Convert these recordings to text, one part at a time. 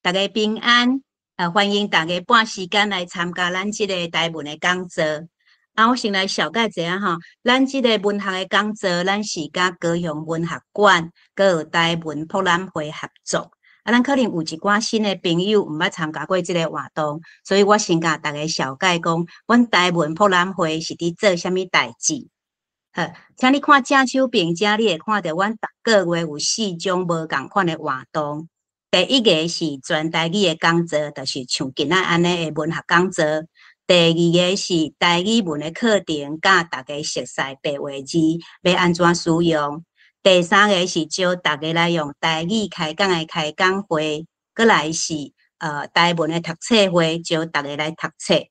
大家平安，歡迎大家撥時間來參加咱這个台文的講座。啊，我先來紹介一下吼，咱這个文學的講座，咱是佮高雄文學館，閣有台文博覽會合作。啊，咱可能有一寡新的朋友毋捌參加過這个活動，所以我先共大家紹介講，阮台文博覽會是佇做啥物代誌。好，請你看正手邊遮，你會看著阮逐个月有四種無仝款的活動。第一个是全台語的講座，就是像今仔按呢的文學講座。第二个是台語文的課程，教大家熟似白話字欲按怎使用。第三个是招大家來用台語開講的開講會，閣來是台文的讀冊會，招大家來讀冊。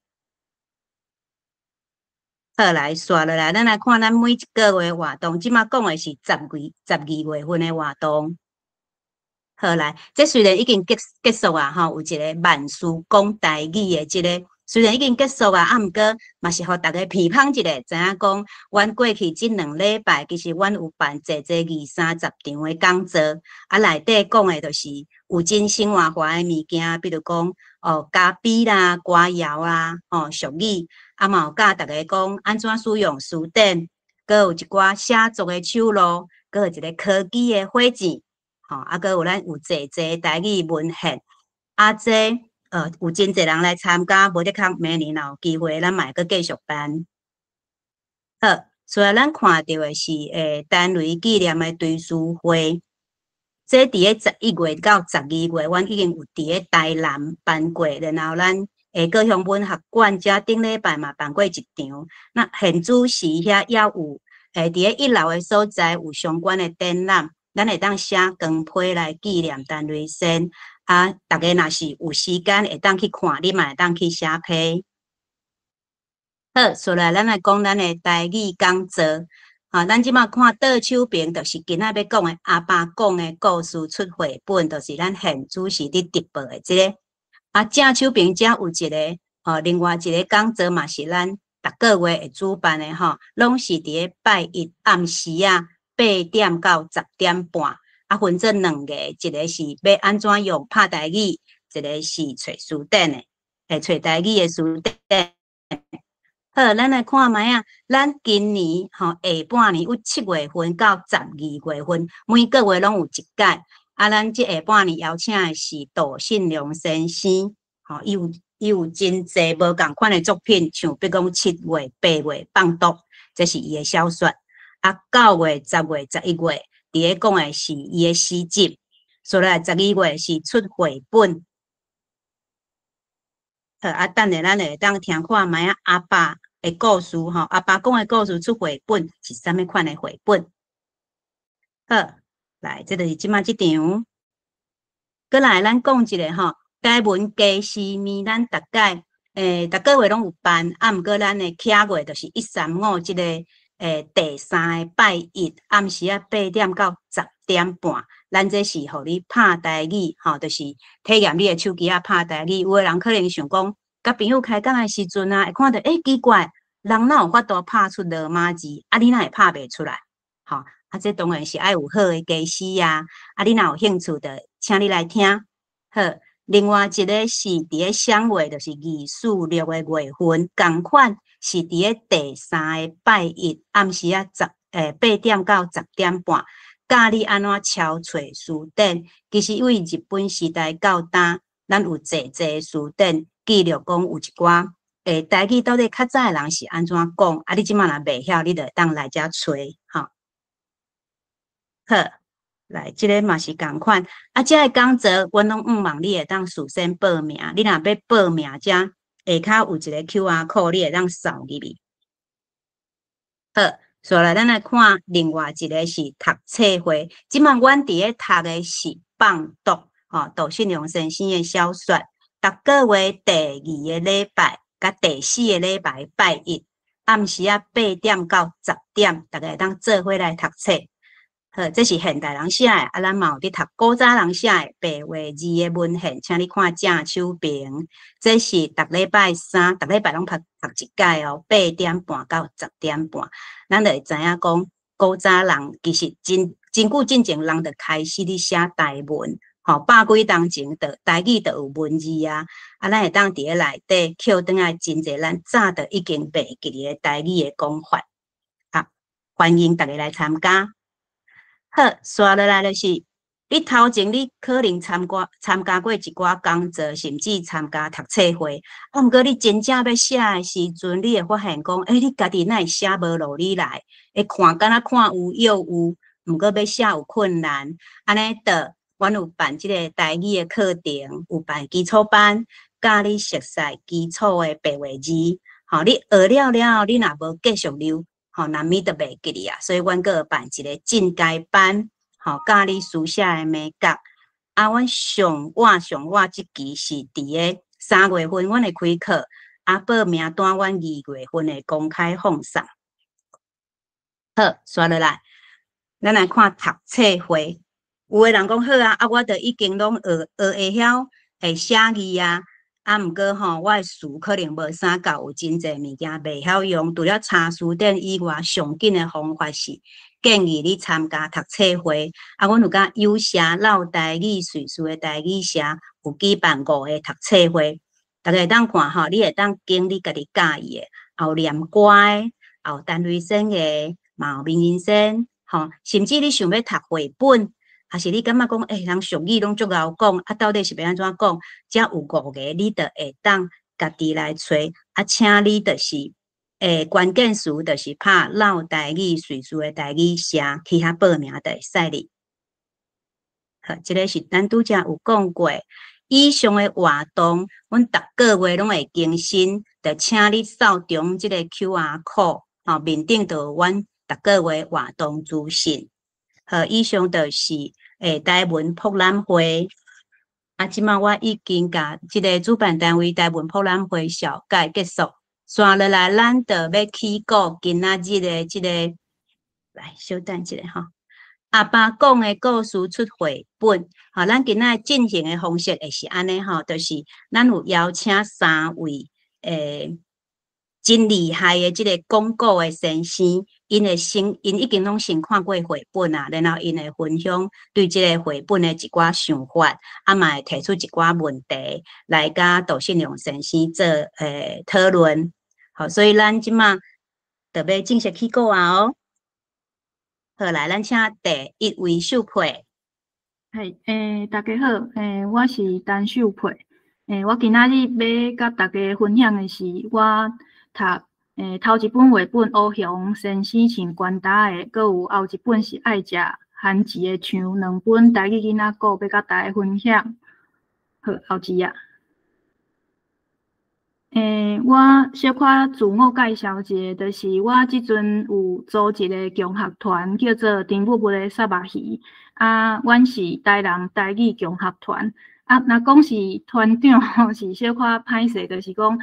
好，來紲落來，咱來看咱每一个月活動。這馬講的是12月份的活動。好來，這雖然已經結束啊，吼，有一个萬事講台語的這个，雖然已經結束啊，啊，毋過嘛是予大家鼻芳一下，知影講，阮過去這2禮拜，其實阮有辦濟濟二三十場的講座，啊，內底講的就是有真生活化的物件，比如講哦，咖啡啦、歌謠啊、吼俗語，啊嘛有教大家講按怎使用辭典，閣有一寡寫作的手路，閣有一个科技的火箭，吼，啊，閣有咱有濟濟台語文獻，啊，這有真濟人來參加，無的確明年若有機會，咱嘛會閣繼續辦。好，所以咱看著的是陳雷紀念的堆書會，這佇咧11月到12月，阮已經有佇咧台南辦過，然後咱高雄文學館遮頂禮拜嘛辦過一場。那現主時遐猶有佇咧一樓的所在有相關的展覽，咱會當寫光批來紀念陳雷先。啊，大家若是有時間會當去看，你嘛會當去寫批。好，紲來咱來講咱的台語講座。啊，咱這馬看倒手邊，就是今仔欲講的阿爸講的故事出繪本，就是咱現主時佇直播的這个。啊，正手邊遮有一个，吼，另外一个講座嘛是咱逐个月會主辦的吼，攏是佇咧拜一暗時仔8點到10點半。啊，分做兩個，一个是欲按怎用拍台語，一个是揣辭典的，揣台語的辭典。好，咱來看覓仔，咱今年吼下半年有7月份到12月份，每个月攏有一擺。啊，咱這下半年邀請的是杜信良先生，吼，伊有真濟無仝款的作品，像比如講7月、8月放毒，這是伊的小說。啊，9月、10月、11月，佇咧講的是伊的詩集，所來12月是出繪本。好，啊，等下咱會當聽看覓仔阿爸的故事吼，阿爸講的故事出繪本是啥物款的繪本？好，來，這就是這馬這場。閣來，咱講一个吼，台文家私物，咱逐擺逐个月攏有辦，啊，毋過咱的啟月就是1、3、5這个第三个拜一暗時仔8點到10點半，咱這是予你拍台語，吼，就是體驗你的手機仔拍台語。有的人可能想講，佮朋友開講的時陣啊，會看著欸，奇怪，人哪有法度拍出羅馬字，啊，你哪會拍袂出來？吼，啊，這當然是愛有好的家私啊，啊，你若有興趣的，請你來聽。好，另外一个是佇咧雙月，就是2、4、6个月份，仝款是佇咧第三個拜一暗時仔8點到10點半，教你按怎抄揣辭典。其實為日本時代到今，咱有濟濟辭典記錄，講有一寡台語到底較早的人是按怎講？啊，你這馬若袂曉，你就會當來遮揣吼。好，來，這个嘛是仝款。啊，這个講座，阮攏向望你會當事先報名。你若欲報名，遮下跤有一个 QR code，你會當掃入去。好，紲來咱來看另外一个是讀冊會。這馬阮佇咧讀的是放毒，吼，杜信良先生的小說。逐个月第二个禮拜佮第四个禮拜拜一暗時仔8點到10點，大家會當做伙來讀冊。好，這是現代人寫的，啊，咱嘛有佇讀古早人寫的白話字的文獻，請你看正手邊。這是逐禮拜三，逐禮拜攏讀讀一擺哦，8點半到10點半。咱就會知影講，古早人其實真真久進前，人就開始佇寫台文，吼，百幾冬前就台語就有文字啊，啊，咱會當佇咧內底抾轉來真濟咱早就已經袂記得的台語的講法，啊，歡迎大家來參加。好，紲落來就是，你頭前你可能參加過一寡講座，甚至參加讀冊會，啊，毋過你真正欲寫的時陣，你會發現講，欸，你家己哪會寫無落你來，會看敢若看有又有，毋過欲寫有困難，按呢就阮有辦這个台語的課程，有辦基礎班，教你熟悉基礎的白話字，吼，你學了了後，你若無繼續溜，吼，難免就袂記得啊。所以阮閣有辦一个進階班，吼，教你書寫的眉角。啊，阮上晚上晚這期是佇个3月份，阮會開課，啊，報名單阮2月份會公開放送。好，紲落來，咱來看讀冊會。有的人講好啊，啊，我著已經攏學學會曉會寫字啊，啊，毋過吼，我的詞可能無啥夠，有真濟物件袂曉用。除了查詞典以外，上緊的方法是建議你參加讀冊會。啊，阮有佮有聲落台語瑞士的台語社有舉辦五個讀冊會，大家會當看吼，你會當揀你家己佮意的，有念歌的，有陳雷生的，嘛有明仁先，吼，甚至你想欲讀繪本。還是你感覺講，欸，人俗語攏足𠢕講，啊，到底是欲按怎講？遮有五個，你就會當家己來揣。啊，請你就是，欸，關鍵詞就是拍落台語瑞士的台語社去遐報名就會使哩。好，這個是咱拄才有講過，以上的活動，阮逐個月攏會更新，就請你掃中這個 QR code，吼，面頂就有阮逐個月活動資訊。好，以上就是台文博覽會。啊，這馬我已經共這个主辦單位台文博覽會紹介結束，紲落來咱就欲起鼓今仔日的這个，來稍等一下吼。阿爸講的故事出繪本，吼，咱今仔進行的方式會是按呢吼，就是咱有邀請三位真厲害的這个講古的先生，𪜶已經攏先看過繪本啊，然後𪜶會分享對這个繪本的一寡想法，啊嘛會提出一寡問題來佮杜信良先生做討論。好，所以咱這馬就欲正式起鼓啊哦。好，來，咱請第一位秀佩。嘿，大家好，我是陳秀佩。我今仔日欲佮大家分享的是我讀頭一本繪本《烏熊先生穿懸擔的》，閣有後一本是愛食番薯的象，兩本台語囡仔故，欲佮大家分享。好，後一頁。我小可自我介紹一下，就是我這陣有組一个共學團，叫做甜蜜蜜的虱目魚。啊，阮是台南台語共學團。啊，若講是團長吼，是小可歹勢，就是講，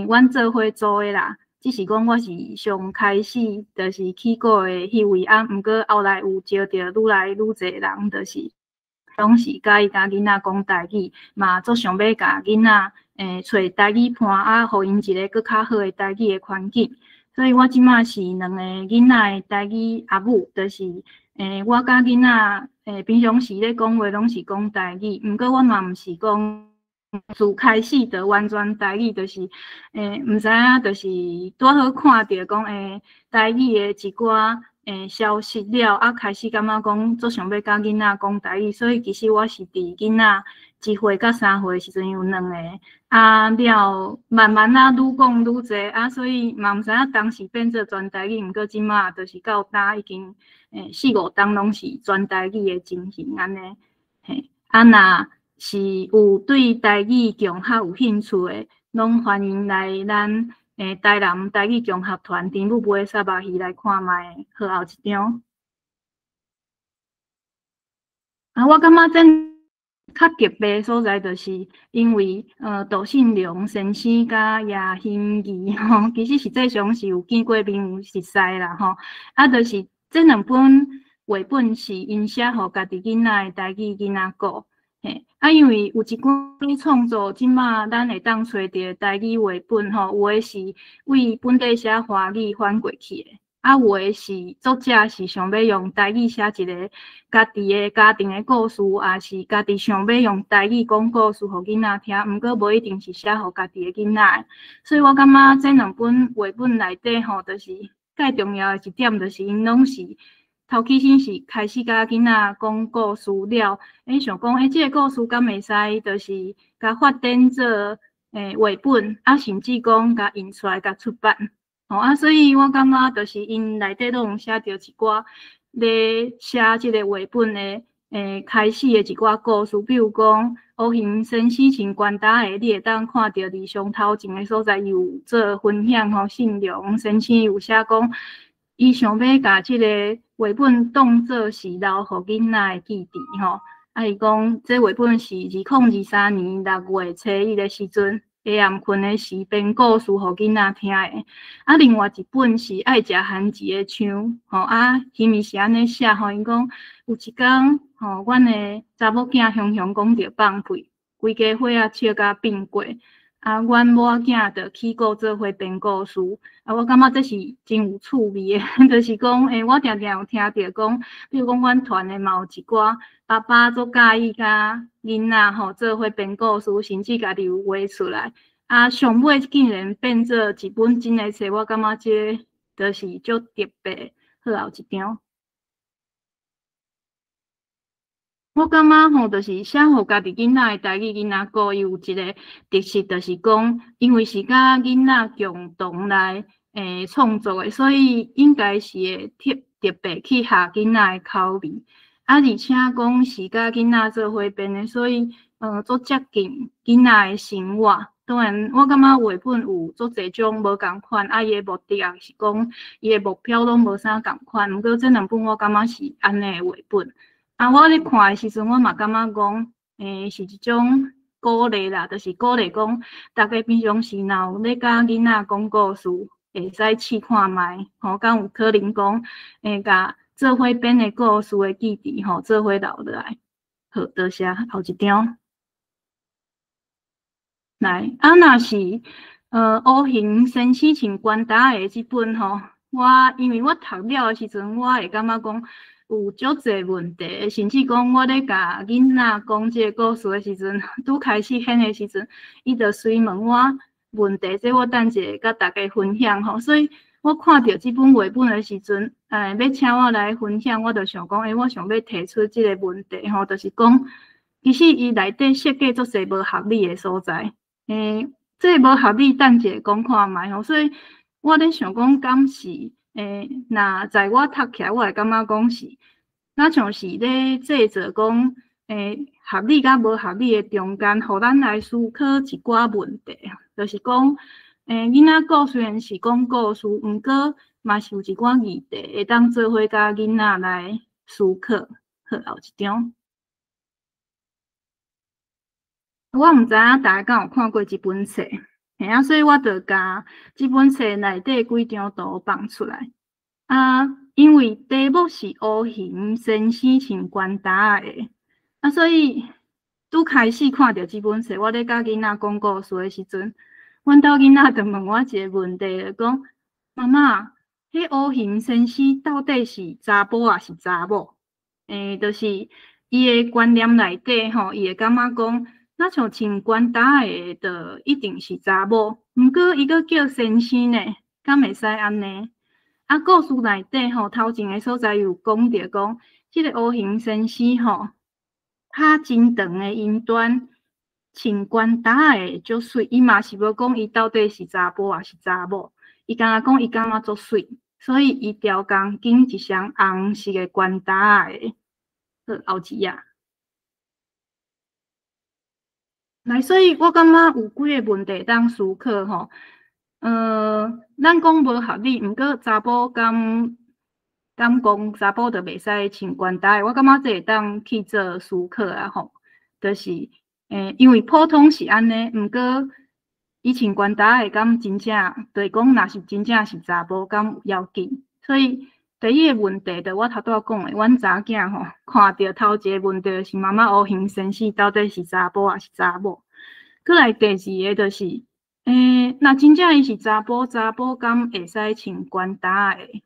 阮做伙組的啦。只是講我是上開始就是起鼓的彼位，啊，毋過後來有招著愈來愈濟人，就是攏是佮意共囡仔講台語，嘛足想欲共囡仔揣台語伴，啊，予𪜶一个閣較好的台語的環境。所以我這馬是兩个囡仔的台語阿母，就是我佮囡仔平常時咧講話攏是講台語，毋過我嘛毋是講自開始就完全台語，就是毋知影，就是拄好看著講台語的一寡消息了，啊開始感覺講足想欲佮囡仔講台語，所以其實我是佇囡仔1歲到3歲的時陣有兩个，啊了慢慢仔愈講愈濟，啊所以嘛毋知影當時變做全台語，毋過這馬就是到今已經四五冬攏是全台語的情形按呢，嘿，啊若是有對台語共學有興趣的，攏歡迎來咱台南台語共學團甜蜜蜜的虱目魚來看覓。好，後一張。啊，我感覺這較特別所在，就是因為杜信良先生佮葉欣怡吼，其實實際上是有見過面、有熟似啦吼。啊，就是這兩本繪本是𪜶寫予家己囡仔的台語囡仔故。嘿，啊，因為有一寡創作，這馬咱會當揣著台語繪本吼，有的是為本地寫華語翻過去的。啊，有的是作者是想欲用台語寫一个家己的家庭的故事，抑是家己想欲用台語講故事予囡仔聽，毋過無一定是寫予家己的囡仔。所以我感覺這兩本繪本內底吼，就是蓋重要的一點，就是𪜶攏是頭起先是開始共囡仔講故事了，想講，這个故事敢會使就是共發展做繪本，啊，甚至講共印出來共出版。吼啊，所以我感覺就是𪜶內底攏有寫著一寡咧寫這个繪本的開始的一寡故事，比如講烏熊先生穿懸擔的，你會當看著佇上頭前的所在，伊有做分享吼，信良先生有寫講，伊想欲共這个繪本當做是留予囡仔的記憶吼。啊，伊講這繪本是2023年6月初一的時陣，下暗睏的時編故事予囡仔聽的。啊，另外一本是愛食番薯的象，吼啊，彼面是按呢寫吼，𪜶講有一工吼，阮的查某囝雄雄講著放屁，規家伙仔笑甲變過。啊，阮某仔囝就起鼓做伙編故事。啊，我感覺這是真有趣味的，就是講，我定定有聽著講，比如講，阮團的嘛有一寡爸爸足佮意共囡仔吼做伙編故事，甚至家己有畫出來。啊，上尾竟然變做一本真的冊，我感覺這就是足特別。好，後一張。我感覺吼，就是寫予家己囡仔的台語囡仔故，伊有一个特色，就是講，因為是佮囡仔共同來創作的，所以應該是會特特別去合囡仔的口味。啊，而且講是佮囡仔做伙編的，所以足接近囡仔的生活。當然，我感覺繪本有足濟種無仝款，啊，伊的目的也是講，伊的目標攏無啥仝款。毋過這兩本我感覺是按呢的繪本。啊，我咧看的時陣，我嘛感覺講，是一種鼓勵啦，就是鼓勵講，逐家平常時若有咧共囡仔講故事，會使試看覓，吼，敢有可能講，共做伙編的故事的記憶，吼，做伙留落來。好，多謝，後一張。來，啊，若是，烏熊先生穿懸擔的這本吼，我因為我讀了的時陣，我會感覺講有足濟問題，甚至講我咧共囡仔講這个故事的時陣，拄開始演的時陣，伊就隨問我問題，這我等一下共大家分享吼。所以我看著這本繪本的時陣，欲請我來分享，我就想講，我想欲提出這个問題吼，就是講，其實伊內底設計足濟無合理的所在，這個無合理，等一下講看覓吼。所以我咧想講，敢是，若在我讀起來，我會感覺講是，若像是咧製造講，合理佮無合理的中間，予咱來思考一寡問題，就是講，囡仔故雖然是講故事，毋過嘛是有一寡議題會當做伙共囡仔來思考。好，後一張。我毋知影大家敢有看過這本冊，嘿啊，所以我就共這本冊內底幾張圖放出來。啊，因為題目是烏熊先生穿懸擔的，啊，所以拄開始看著這本冊，我咧共囡仔講故事的時陣，阮兜囡仔就問我一个問題，就講：媽媽，彼烏熊先生到底是查埔抑是查某？就是伊的觀念內底吼，伊會感覺講，若像穿懸擔的，就一定是查某。毋過伊閣叫先生呢，敢會使按呢？啊，故事內底吼，頭前的所在有講著講，這个烏熊先生吼，較真長的音段穿懸擔的足媠，伊嘛是無講伊到底是查埔抑是查某，伊干焦講伊感覺足媠，所以伊雕工揀一雙紅色的懸擔的。好，後一頁。來，所以我感覺有幾个問題當思考吼。咱講無合理，毋過查埔敢敢講查埔就袂使穿懸擔的，我感覺這會當去做思考啊吼。就是，因為普通是按呢，毋過伊穿懸擔的敢真正，就是講若是真正是查埔，敢有要緊。所以第一個問題，就我頭拄仔講的，阮查囝吼看著頭一个問題是媽媽烏熊先生到底是查埔抑是查某。閣來第二个就是，若真正伊是查埔，查埔敢會使穿懸擔的？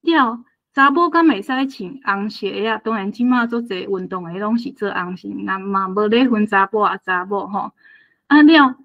了，查某敢會使穿紅色的啊？當然，這馬足濟運動的攏是做紅色，那嘛無咧分查埔抑查某吼。啊了，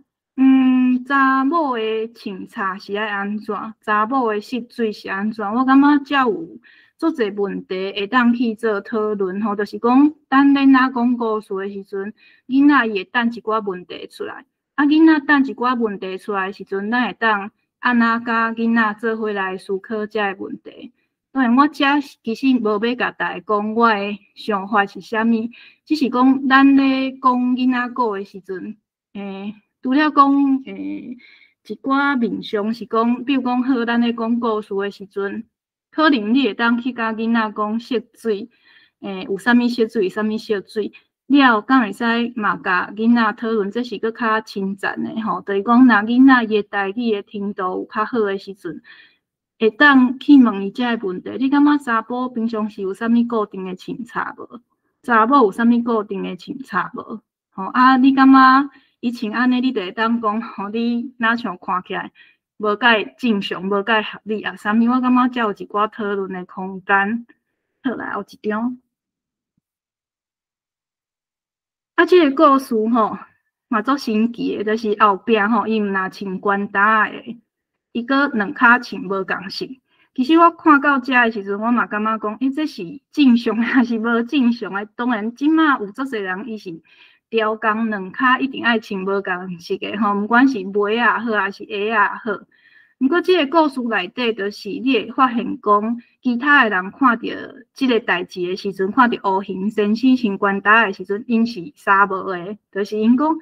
查某的穿插是愛按怎？查某的色水是按怎？我感覺遮有足濟問題會當去做討論吼，就是講，等恁仔講故事的時陣，囡仔伊會擲一寡問題出來。啊，囡仔擲一寡問題出來的時陣，咱會當按怎佮囡仔做伙來思考這个問題。當然，我遮其實無欲共大家講我的想法是啥物，只是講咱咧講囡仔故的時陣，除了講一寡面向是講，比如講好，咱咧講故事的時陣，可能你會當去佮囡仔講色水，有啥物色水，啥物色水，了敢會使嘛共囡仔討論，這是閣較親層的吼，就是講若囡仔伊的台語的程度有較好的時陣，會當去問伊這个問題：你感覺查埔平常時有啥物固定的穿插無？查某有啥物固定的穿插無？吼啊，你感覺伊穿按呢，你就會當講吼，你若像看起來無蓋正常，無蓋合理啊？啥物？我感覺遮有一寡討論的空間。好，來後一張。啊，這个故事吼嘛足神奇的，就是後壁吼，伊毋若穿懸搭的。伊閣兩跤穿無仝色。其實我看到遮的時陣，我嘛感覺講，欸，這是正常的抑是無正常的？當然，這馬有足濟人伊是刁工兩跤一定愛穿無仝色的吼，毋管是襪仔也好，抑是鞋仔也好。毋過這个故事內底，就是你會發現講，其他的人看著這个代誌的時陣，看著烏熊先生穿懸搭的時陣，𪜶是捎無的，就是𪜶講，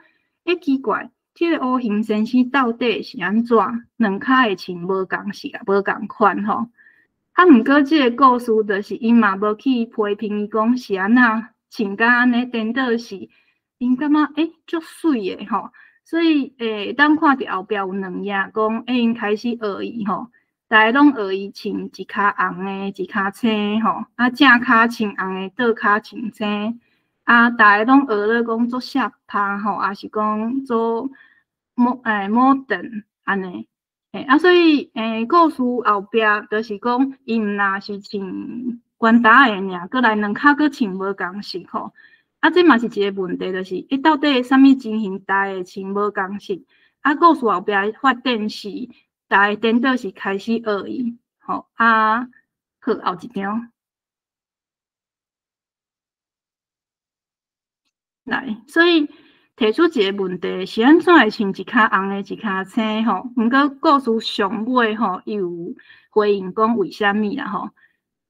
欸，奇怪。這个烏熊先生到底是按怎？兩跤會穿無仝色啊，無仝款吼。啊，毋過這个故事就是𪜶嘛無去批評伊講是按怎穿甲按呢顛倒是，𪜶感覺欸足媠的吼。所以會當看著後壁有兩頁講，欸𪜶開始學伊吼，逐个攏學伊穿一跤紅的，一跤青吼，啊正跤穿紅的，倒跤穿青。啊，逐个攏學咧講足爍拍吼，抑是講做摩登按呢，啊，所以故事後壁就是講，伊毋若是穿懸搭的爾，閣來兩跤閣穿無仝色吼。啊，這嘛是一个問題，就是欸，到底啥物情形逐个會穿無仝色？啊，故事後壁發展是，逐个顛倒是開始學伊，吼啊，好，後一張。來，所以提出一个問題，是按怎會穿一跤紅的，一跤青吼？毋過故事上尾吼，伊有回應講為啥物啦吼？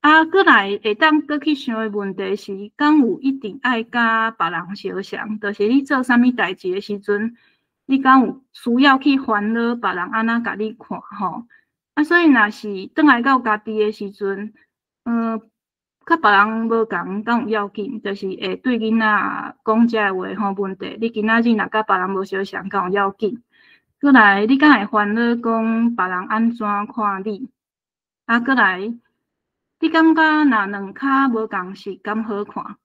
啊，閣來會當閣去想的問題是，敢有一定愛佮別人相像？就是你做啥物代誌的時陣，你敢有需要去煩惱別人按怎共你看吼？啊，所以若是轉來到家己的時陣，佮別人無仝，敢有要緊？就是會對囡仔講這个話吼問題。你今仔日若佮別人無相像，敢有要緊？閣來，你敢會煩惱講別人按怎看你？啊，閣來，你感覺若兩跤無仝色，敢好看？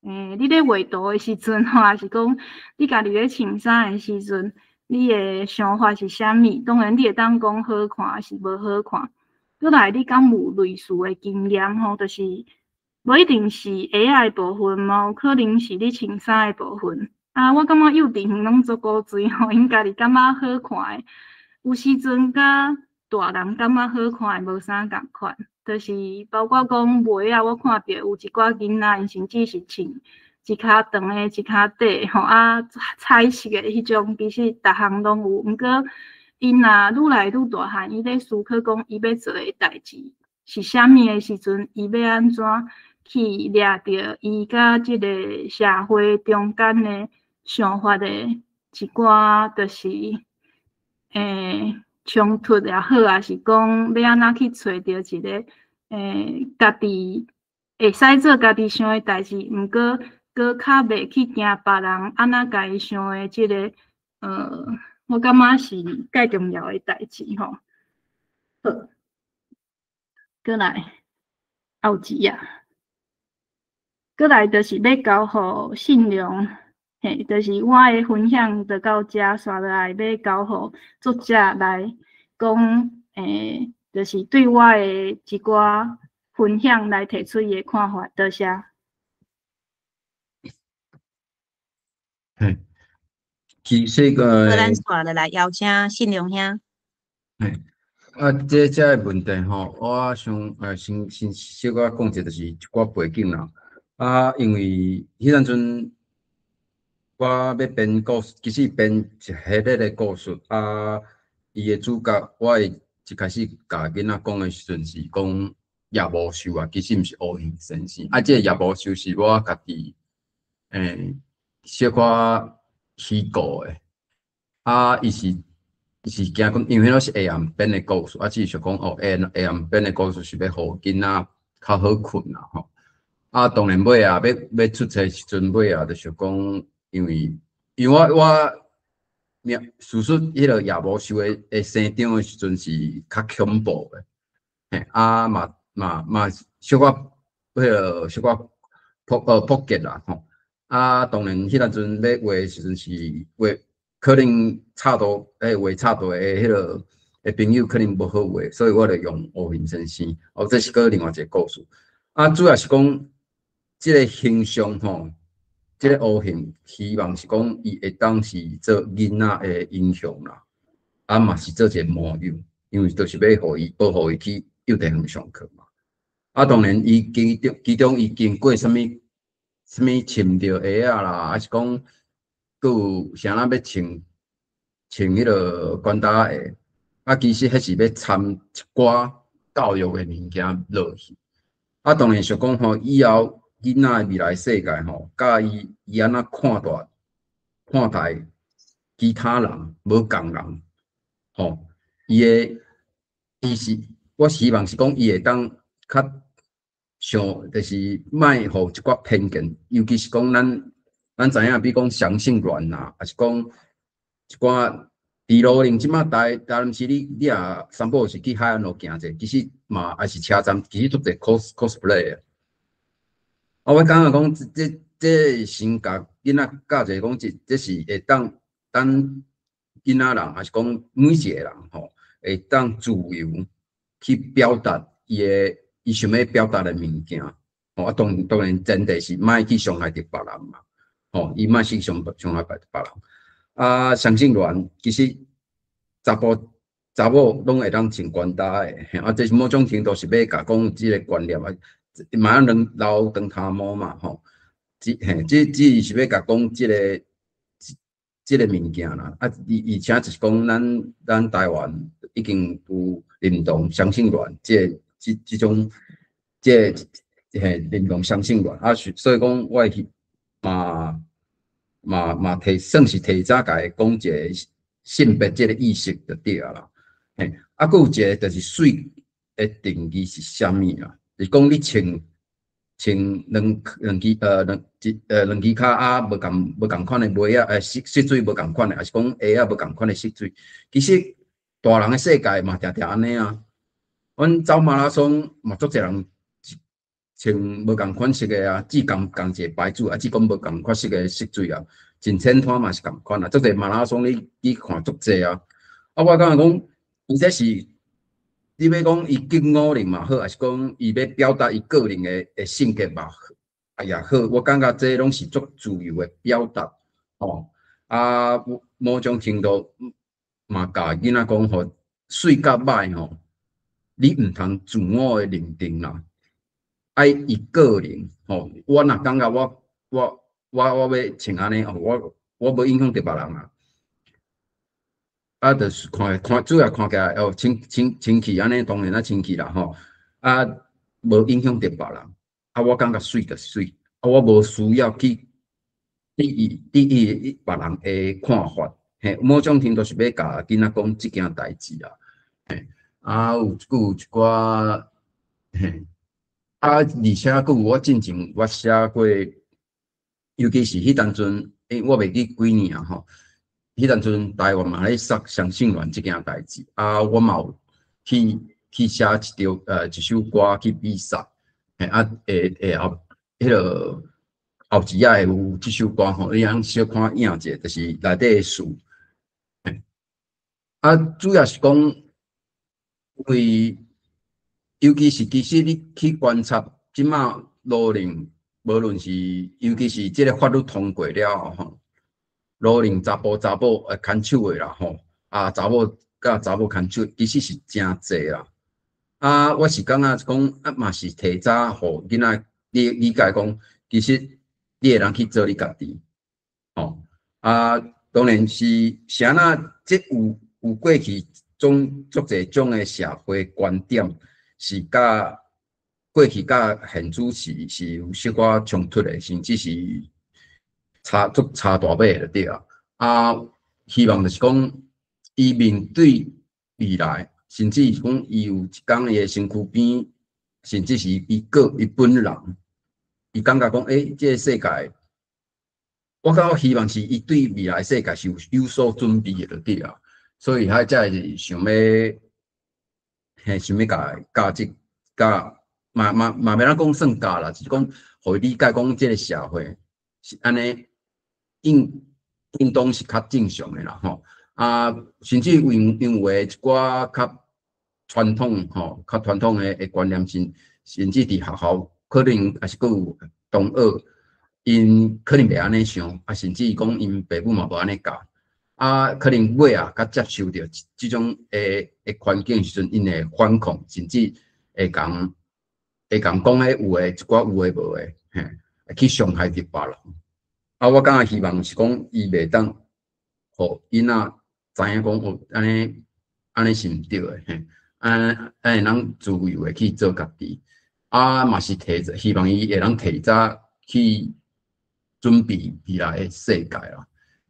你咧畫圖的時陣吼，抑是講你家己咧穿衫的時陣，你的想法是啥物？當然，你會當講好看，抑是無好看？閣來，你敢有類似的經驗吼？就是無一定是鞋仔的部分，嘛有可能是你穿衫的部分。啊，我感覺幼稚園攏足古錐吼，𪜶家己感覺好看的，有時陣佮大人感覺好看的無啥仝款。就是包括講襪仔，我看著有一寡囡仔，𪜶甚至是穿一跤長的、一跤短的吼，啊，彩色的彼種，其實逐項攏有。毋過，𪜶若愈來愈大漢，伊咧思考講伊欲做的代誌是啥物的時陣，伊欲按怎去掠著伊佮這个社會中間的想法的一寡，就是衝突也好，抑是講欲按怎去揣著一个家己會使做家己想的代誌，毋過閣較袂去驚別人按怎共伊想的這个，我感覺是蓋重要的代誌吼。好，閣來後一頁，閣來就是欲交予信良，嘿，就是我的分享就到遮，紲落來欲交予作者來講，就是對我的一寡分享來提出伊的看法，多謝。嘿，其實個，好，咱紲落來邀請信良兄。嘿，啊，這個問題吼，我想先小可講一下，就是一寡背景啦。啊，因為彼當陣我欲編故事，其實編一系列的故事啊，伊的主角，我會一開始共囡仔講的時陣是講夜魔獸啊，其實毋是烏熊先生。啊，這個夜魔獸是我家己小可虛構的。啊，伊是驚講，因為彼是下暗編的故事，啊，只是想講哦，下下暗編的故事是欲予囡仔較好睏啦吼。啊，當然尾仔欲出冊時陣，尾仔就想講，因為我事實彼個夜魔獸的生長的時陣是較恐怖的，嘿，啊嘛小可彼個小可撲結啦吼。啊，當然彼當陣欲畫的時陣是畫，可能插圖畫插圖的彼個的朋友可能無好畫，所以我就用烏熊先生。哦，這是閣另外一個故事。啊，主要是講這個形象吼，這個烏熊希望是講伊會當是做囡仔的英雄啦，啊嘛是做一個模樣，因為就是欲予伊保護伊去幼稚園上課嘛。啊，當然伊其中伊經過啥物啥物穿著鞋仔啦，還是講閣有啥人欲穿彼個關刀鞋，啊，其實彼是欲摻一寡教育的物件落去。啊，當然想講吼，以後囡仔的未來世界吼，佮伊按怎看待其他人無仝人，吼，伊的伊是我希望是講伊會當較想，就是莫予一寡偏見，尤其是講咱知影，比如講雙性戀啦，抑是講一寡佇路寧這馬台南市你若三不五時去海岸路行者，其實嘛抑是車站，其實足濟 cosplay 的。啊，我感覺講這先共囡仔教者講，這是會當咱囡仔人，抑是講每一個人吼，會當自由去表達伊的伊想欲表達的物件。吼，啊，當然前提是莫去傷害著別人嘛。吼，伊莫去傷害別人。啊，雙性戀其實查埔查某攏會當穿關刀的，啊，這是某種程度是欲共講這個觀念啊，嘛愛留長頭毛嘛，吼，只嘿，只是欲共講這個物件啦。啊，而且就是講咱台灣已經有認同雙性戀這種這個嘿認同雙性戀，啊，所以講我會嘛提算是提早共伊講一個性別這個意識就對啊啦。嘿，啊，閣有一個就是媠的定義是啥物啊？是講你穿兩支跤仔無仝款的襪仔，色水無仝款的，抑是講鞋仔無仝款的色水。其實大人的世界嘛，定定按呢啊。阮走馬拉松嘛，足濟人穿無仝款式的啊，只仝一個牌子啊，只講無仝款式的色水啊，一千攤嘛是仝款啊。足濟馬拉松你去看足濟啊。啊，我感覺講，伊這是你欲講伊激五人嘛好，抑是講伊欲表達伊個人的性格嘛好，也好，我感覺這攏是足自由的表達，吼。啊，某種程度嘛，共囡仔講吼，媠佮歹吼，你毋通自我的認定啦。愛伊個人吼，我若感覺我欲穿按呢，我無影響著別人啊。啊，就是看看主要看起來哦，清氣按呢，當然啊清氣啦吼。啊，無影響著別人。啊，我感覺媠就媠，啊，我無需要去注意別人的看法。嘿，某種程度是欲共囡仔講這件代誌啊。嘿，啊，閣有一寡嘿。啊，而且閣有我進前我寫過，尤其是彼當陣，我袂記幾年啊吼。彼當陣台灣嘛咧殺雙性戀這件代誌，啊，我嘛有去寫一首歌去比賽，嘿，啊，下後彼個後一頁會有這首歌吼，你通小看影者，就是內底的詞。啊，主要是講，因為尤其是其實你去觀察，這馬羅玲，無論是尤其是這个法律通過了後吼，羅玲查埔查某牽手的啦吼，啊查某佮查某牽手，其實是誠濟啦。啊，我是感覺講啊，嘛是提早予囡仔理解講，其實你會當去做你家己，吼啊，當然是啥那這有過去種足濟種的社會觀點，是佮過去佮現主是有小可衝突的，甚至是差足差大尾的對啊。啊，希望就是講，伊面對未來，甚至是講伊有一工伊的身軀邊，甚至是伊本人，伊感覺講，欸，這个世界，我感覺希望是伊對未來世界是有所準備的，就對啊。所以，彼才是想欲，嘿，想欲共教這教，嘛袂當講算教啦，就是講，予伊理解講，這个社會是按呢，應當是較正常的啦，吼。啊，甚至因為一寡較傳統吼，較傳統的觀念，甚至佇學校可能也是閣有同學，𪜶可能袂按呢想，啊，甚至講𪜶爸母嘛無按呢教，啊，可能尾仔較接受著這種的環境時陣，𪜶會反抗，甚至會共講彼有的一寡有的無的，嘿，去傷害著別人。啊，我感覺希望是講伊袂當，予囡仔知影講哦，按呢是毋對的，嘿，按呢會當自由的去做家己。啊，嘛是提早，希望伊會當提早去準備未來的世界啦。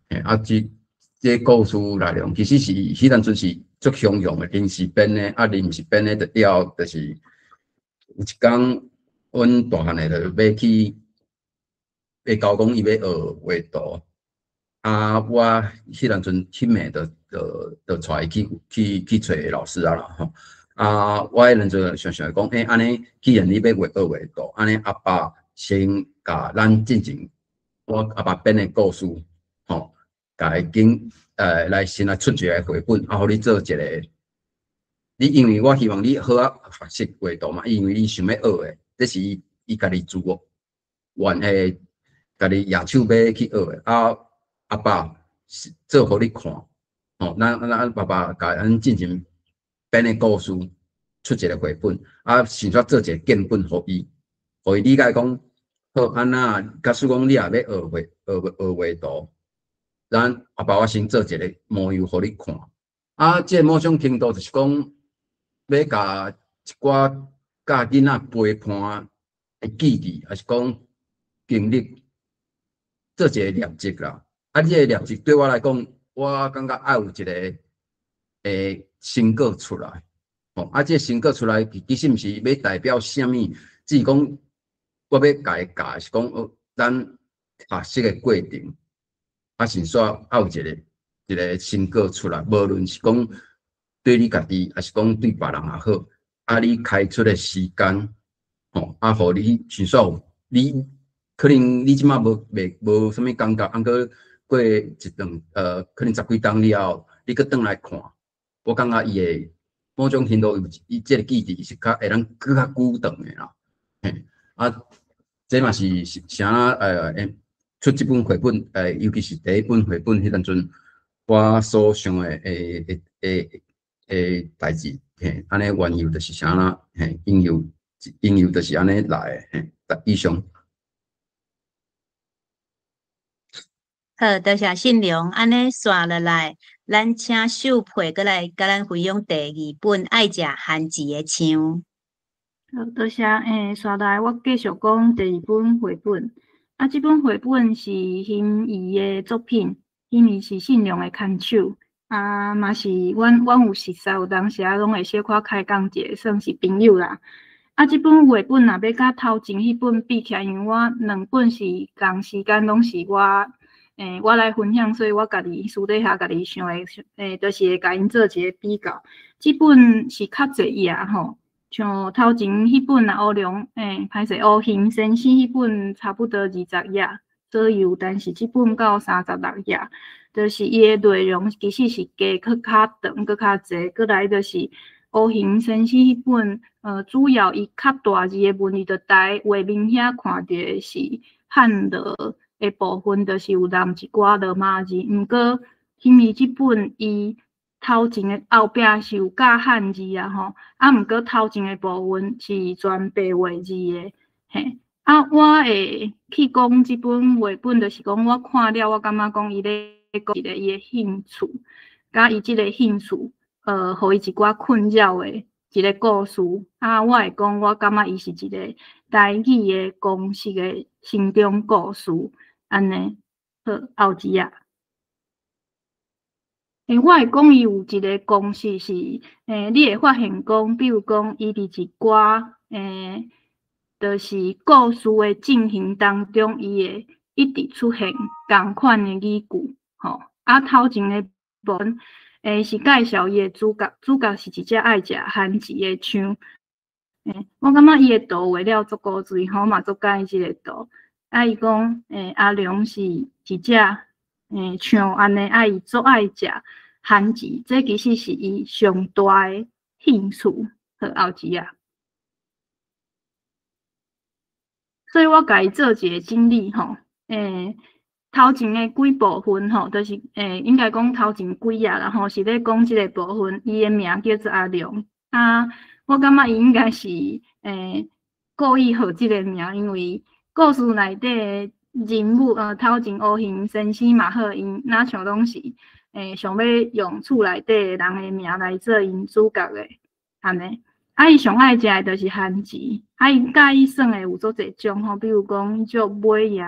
嘿，啊，這故事內容其實是彼當陣是足洶湧的，臨時編的，啊，臨時編的就了，就是有一工，阮大漢的就欲去，欲交講伊欲學畫圖，啊，我彼當陣彼暝就帶伊去揣老師啊啦吼。啊，我彼陣就想想講，欸，按呢，既然你欲畫學畫圖，按呢阿爸先共咱進前我阿爸編的故事，吼，共伊經來先來出一个繪本，啊，予你做一个。你因為我希望你好好學習畫圖嘛，因為伊想欲學的，這是伊家己自願的，家己舉手欲去學的。啊，阿爸是做予你看，吼，咱爸爸共咱進前編的故事出一个繪本，啊，先煞做一个建本予伊，予伊理解講，好，按怎，假使講你若欲學畫學畫圖，咱阿爸我先做一个模樣予你看。啊，這个某種程度就是講，欲共一寡佮囡仔陪伴的記憶，抑是講經歷，做一个連結啦。啊，這个連結對我來講，我感覺愛有一个成果出來。吼，啊，這个成果出來，其實毋是欲代表啥物，只是講我欲共伊教是講，咱學習的過程，啊，先煞愛有一个成果出來，無論是講對你家己，抑是講對別人也好，啊，你開出的時間，吼，啊，予你先煞你可能你這馬無袂無啥物感覺，毋過過一段可能十幾冬了後，你閣轉來看，我感覺伊會某種程度有伊這个記憶是較會當閣較久長的啦。嘿，啊，這嘛是啥出這本繪本，尤其是第一本繪本彼當陣，我所想的代誌，嘿，按呢緣由就是啥啦，嘿，緣由就是按呢來的，嘿，以上。好，多謝信良，按呢紲落來，咱請秀佩閣來共咱分享第二本愛食番薯的象。好，多謝。紲來我繼續講第二本繪本。啊，這本繪本是欣怡的作品，欣怡是信良的牽手。啊，嘛是阮有熟似，有當時啊，攏會小可開講者，算是朋友啦。啊，這本繪本若欲佮頭前彼本比起來，因為我兩本是仝時間，攏是我來分享，所以我家己私底下家己想的，就是會共𪜶做一个比較。這本是較濟頁吼，像頭前彼本啊，烏龍，歹勢烏興先生彼本差不多20頁左右，但是這本到36頁，就是伊的內容其實是加閣較長，閣較濟，閣來就是烏形先生彼本，主要伊較大字的文字，就台畫面遐看著的是漢羅的部分，就是有含一寡羅馬字。毋過，因為這本伊頭前的後壁是有加漢字啊吼，啊，毋過頭前的部分是全白話字的，嘿。啊，我會去講這本繪本，就是講我看了，我感覺講伊咧講一个伊的興趣，佮伊這个興趣，予伊一寡困擾的一个故事。啊，我會講，我感覺伊是一个台語的公式的成長故事，按呢。好，後一頁。我會講伊有一个公式是，你會發現講，比如講，伊佇一寡，就是故事的進行當中，伊會一直出現仝款的語句，吼。啊，頭前的部分，是介紹伊的主角，主角是一隻愛食番薯的象。我感覺伊的圖畫了足古錐，吼，嘛足佮意這个圖。啊，伊講，阿良是一隻象按呢，啊，伊足愛食番薯，這其實是伊上大的興趣。好，後一頁。所以我共伊做一个整理吼，頭前的幾部分吼，就是應該講頭前幾頁啦吼，是咧講這个部分，伊的名叫做阿良。啊，我感覺伊應該是故意號這个名，因為故事內底的人物，頭前烏形先生嘛好，𪜶若像攏是想欲用厝內底的人的名來做𪜶主角的，按呢。啊，伊上愛食的就是番薯，啊，伊佮意耍的有足濟種吼，比如講捉尾仔，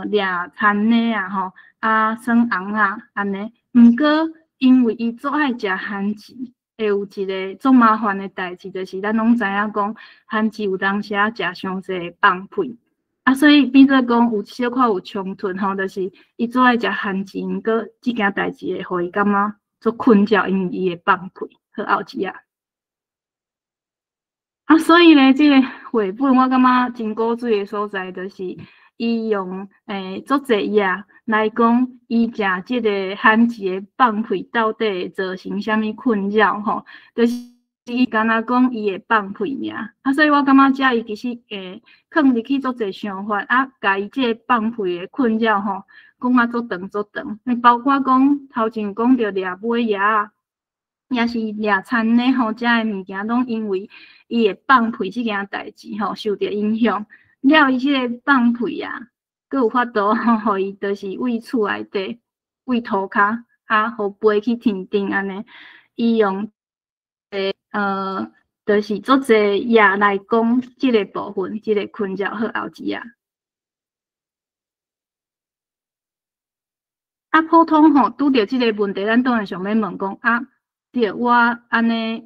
掠田螺啊吼，啊，耍尪仔按呢。毋過因為伊足愛食番薯，會有一个足麻煩的代誌，就是咱攏知影講，番薯有當時仔食傷濟會放屁，啊，所以變做講有小可有衝突吼，就是伊足愛食番薯，毋過這件代誌會予伊感覺足困擾，因為伊會放屁。好，後一頁。啊，所以咧，這个繪本我感覺真古錐的所在，就是伊用足濟頁來講，伊食這个番薯的放屁到底會造成啥物困擾吼？就是伊敢若講伊會放屁爾。啊，所以我感覺遮伊其實囥入去足濟想法，啊，共伊這个放屁的困擾吼，講啊足長足長。包括講頭前有講著掠尾仔，也是掠田螺吼，遮个物件攏因為伊會放屁這件代誌吼，受著影響。了，伊這个放屁啊，閣有法度吼，予伊就是對厝內底，對塗跤啊，予飛去天頂按呢。伊用就是足濟頁來講這个部分，這个困擾。好，後一頁。啊，普通吼，拄著這个問題，咱當然想欲問講啊，對，我按呢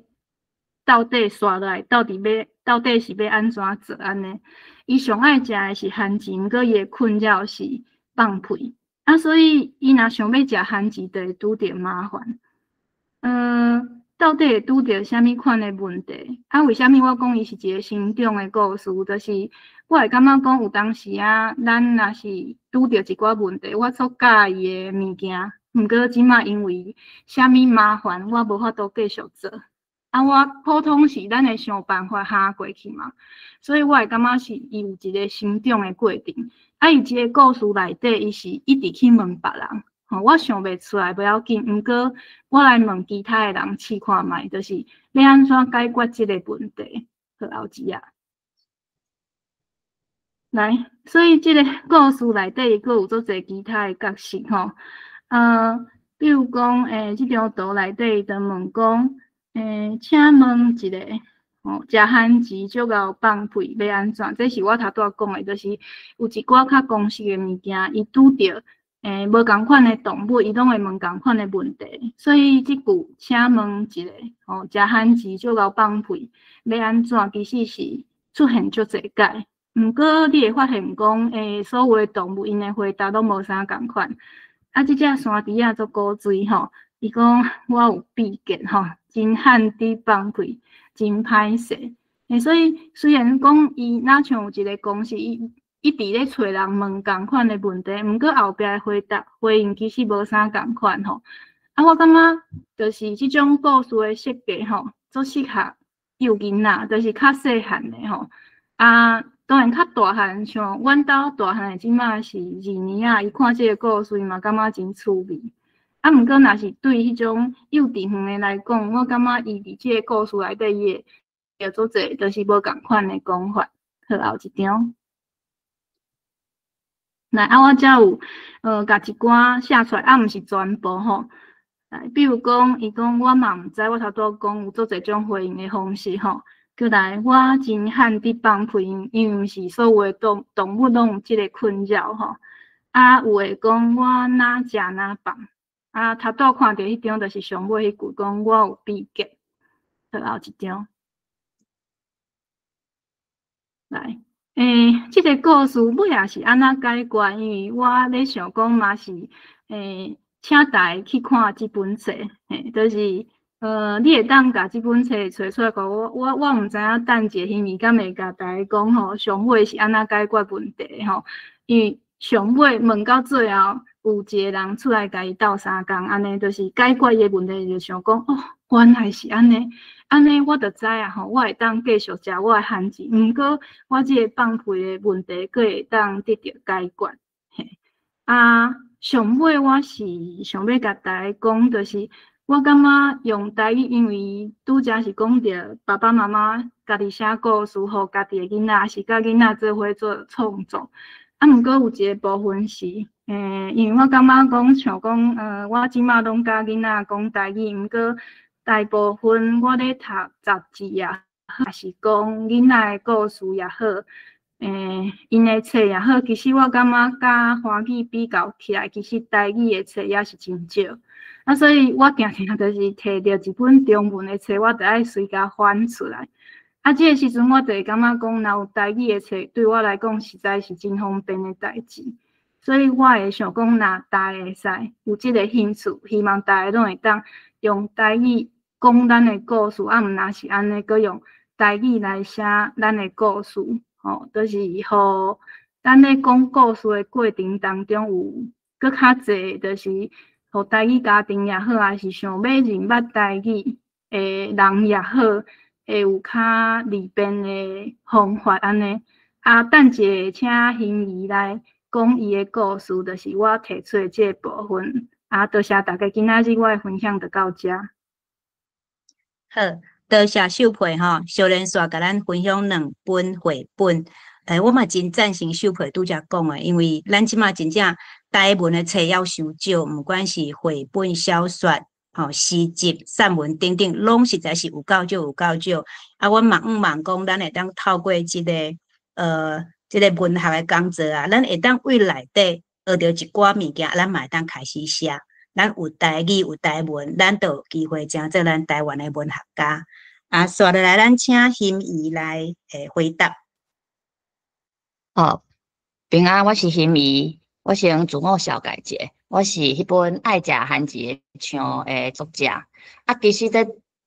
到底紲落來，到底是欲按怎做按呢？伊上愛食的是番薯，毋過伊的困擾是放屁，啊，所以伊若想欲食番薯，就會拄著麻煩。到底會拄著啥物款的問題？啊，為啥物我講伊是一个成長的故事？就是我會感覺講有當時啊，咱若是拄著一寡問題，我足佮意的物件，毋過這馬因為啥物麻煩，我無法度繼續做。啊，我普通是咱會想辦法哈過去嘛，所以我會感覺是伊有一個成長的過程。啊，伊這个故事內底，伊是一直去問別人，吼，我想袂出來無要緊，毋過我來問其他的人試看覓，就是欲按怎解決這个問題。好，後一頁。來，所以這个故事內底伊閣有足濟其他的角色吼，比如講，這張圖內底伊就問講，請問一个，吼，食番薯足𠢕放屁，欲按怎？這是我頭拄仔講的，就是有一寡較公式的物件，伊拄著無仝款的動物，伊攏會問仝款的問題。所以這句請問一个，吼，食番薯足𠢕放屁，欲按怎？其實是出現足濟擺。毋過你會發現講，所有的動物𪜶的回答攏無啥仝款。啊，這隻山豬仔足古錐吼，伊講我有秘訣吼，真罕佇放屁，真歹勢。所以雖然講伊若像有一个公式，伊一直咧揣人問仝款的問題，毋過後壁的回答回應其實無啥仝款吼。啊，我感覺就是這種故事的設計吼，足適合幼囡仔，就是較細漢的吼。啊，當然較大漢，像阮兜大漢的這馬是二年仔，伊看這個故事嘛感覺真趣味。啊，毋過若是對彼種幼稚園的來講，我感覺伊佇這個故事內底，伊會有足濟，就是無仝款的講法。好，後一張。來，啊，我遮有共一寡寫出來，啊，毋是全部吼。來，比如講，伊講我嘛毋知，我頭拄仔講有足濟種回應的方式吼。閣來，我真罕佇放屁，因為毋是所有的動物攏有這个困擾吼。啊，有的講我哪食哪放。啊，頭拄看著彼張就是上尾彼句講我有秘訣。好，後一張。來，這个故事尾仔是按怎解決？因為我咧想講嘛是，請大家去看這本冊，嘿，就是你會當共這本冊揣出來，予我，我毋知影等一下欣怡敢會共大家講吼，上尾是按怎解決問題吼？因為上尾問到最後，有一个人出來共伊鬥相共，按呢就是解決伊的問題，就想講哦，原來是按呢，按呢我就知啊吼，我會當繼續食我的番薯，毋過我這个放屁的問題，閣會當得著解決。嘿，啊，上尾我是想欲共大家講，就是我感覺用台語，因為拄才是講著爸爸媽媽家己寫故事，予家己的囡仔，抑是佮囡仔做伙做創作。啊，毋過有一个部分是，因為我感覺講像講，我這馬攏佮囡仔講台語，毋過大部分我咧讀雜誌也好，抑是講囡仔的故事也好，𪜶的冊也好，其實我感覺佮華語比較起來，其實台語的冊也是真少。啊，所以我定定就是提著一本中文的冊，我就愛隨共翻出來。啊，這个時陣我就會感覺講，若有台語的冊，對我來講實在是真方便的代誌。所以我會想講，若大家會使有這个興趣，希望大家攏會當用台語講咱的故事，啊，毋若是按呢，閣用台語來寫咱的故事，吼，就是予咱咧講故事的過程當中有閣較濟，就是予台語家庭也好，抑是想欲認捌台語的人也好，會有較利便的方法按呢。啊，等一下請欣怡來講伊的故事，就是我提出的這个部分。啊，多謝大家，今仔日我的分享就到遮。好，多謝秀佩吼，小連續共咱分享兩本繪本。我嘛真贊成秀佩拄才講的，因為咱這馬真正台文的冊猶傷少，毋管是繪本、小說、吼詩集、散文等等，攏實在是有夠少，有夠少。啊，阮嘛向望講，咱會當透過這个文學的工作啊，咱會當對內底學著一寡物件，咱嘛會當開始寫。咱有台語，有台文，咱就有機會成做咱台灣的文學家。啊，紲落來，咱請欣怡來回答。哦，平安，我是欣怡，我先自我紹介一下，我是彼本《愛食番薯的象》的作者。啊，其實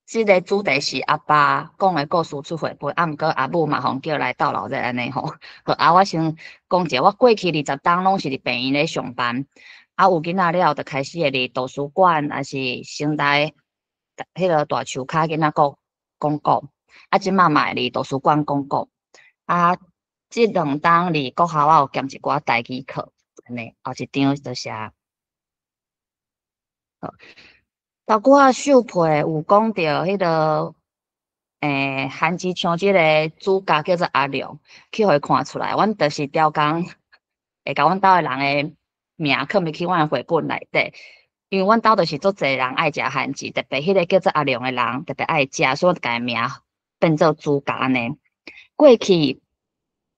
這个主題是阿爸講的故事出繪本，啊，毋過阿母嘛予叫來鬥鬧熱按呢吼。好，啊，我先講一下，我過去20冬攏是佇病院咧上班，啊，有囡仔了後，就開始會佇圖書館，抑是成大彼个大樹跤囡仔講講故，啊，這馬嘛會佇圖書館講故，啊。這兩冬佇國校我有兼一寡台語課，按呢，後一張多謝。好，頭拄仔秀佩有講著彼个，番薯象這个主角叫做阿良，去予伊看出來，阮就是刁工會共阮兜的人的名囥入去阮的繪本內底，因為阮兜就是足濟人愛食番薯，特別彼个叫做阿良的人特別愛食，所以我就共伊名變做主角按呢。過去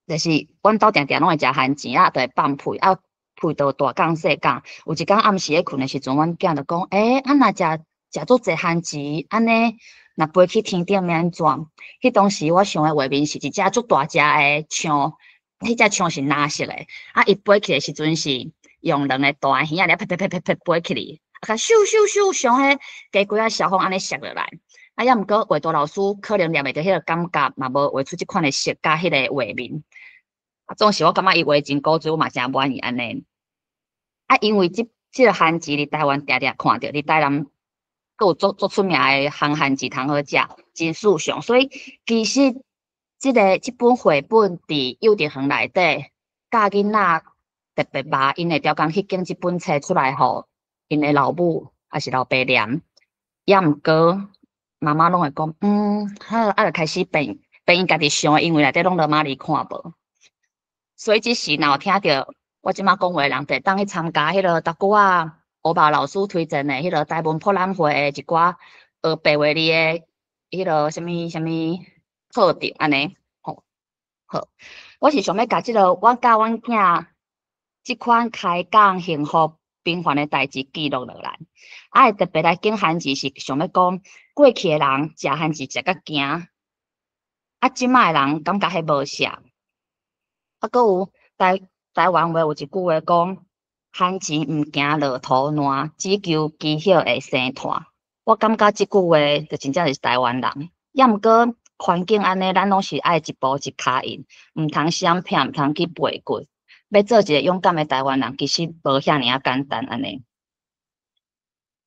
就是阮兜定定攏會食番薯啊，就會放屁啊，屁到大講細講。有一工暗時咧睏的時陣，阮囝就講：欸，啊若食食足濟番薯，按呢若飛去天頂欲按怎？彼當時我想的畫面是一隻足大隻的象，彼隻象是藍色的，啊，伊飛去的時陣是用兩个大耳仔咧，啪啪啪啪啪飛起去，啊，咻咻咻，像彼雞胿仔蕭風按呢摔落來。啊，猶毋過畫圖老師可能掠袂著彼个感覺，嘛無畫出這款的色佮彼個畫面。啊，總是我感覺伊畫真古錐，我嘛誠滿意按呢。啊，因為這個番薯佇台灣定定看著，佇台南閣有足足出名的烘番薯通好食，真素常。所以其實這个這本繪本佇幼稚園內底教囡仔特別捌，𪜶會刁工彼間這本冊出來，予𪜶的老母抑是老爸念，抑毋過媽媽攏會講，好，啊，就開始變變𪜶家己想的，因為內底攏羅馬字看無。所以這時若有聽著我這馬講話的人，就會當去參加彼个頭拄仔烏白老師推薦的彼个台文博覽會的一寡學白話字的彼个啥物啥物課程按呢，吼，好，我是想欲共這个我佮阮囝這款開講幸福平凡的代誌記錄落來，啊，會特別來揀番薯是想欲講過去的人食番薯食甲驚，啊，這馬的人感覺彼無啥，啊，閣有台台灣話有一句話講，番薯毋驚落塗爛，只求枝葉會生湠。我感覺這句話就真正是台灣人，抑毋過環境按呢，咱攏是愛一步一跤印，毋通閃避，毋通去背骨。欲做一个勇敢的台灣人，其實無遐爾仔簡單按呢。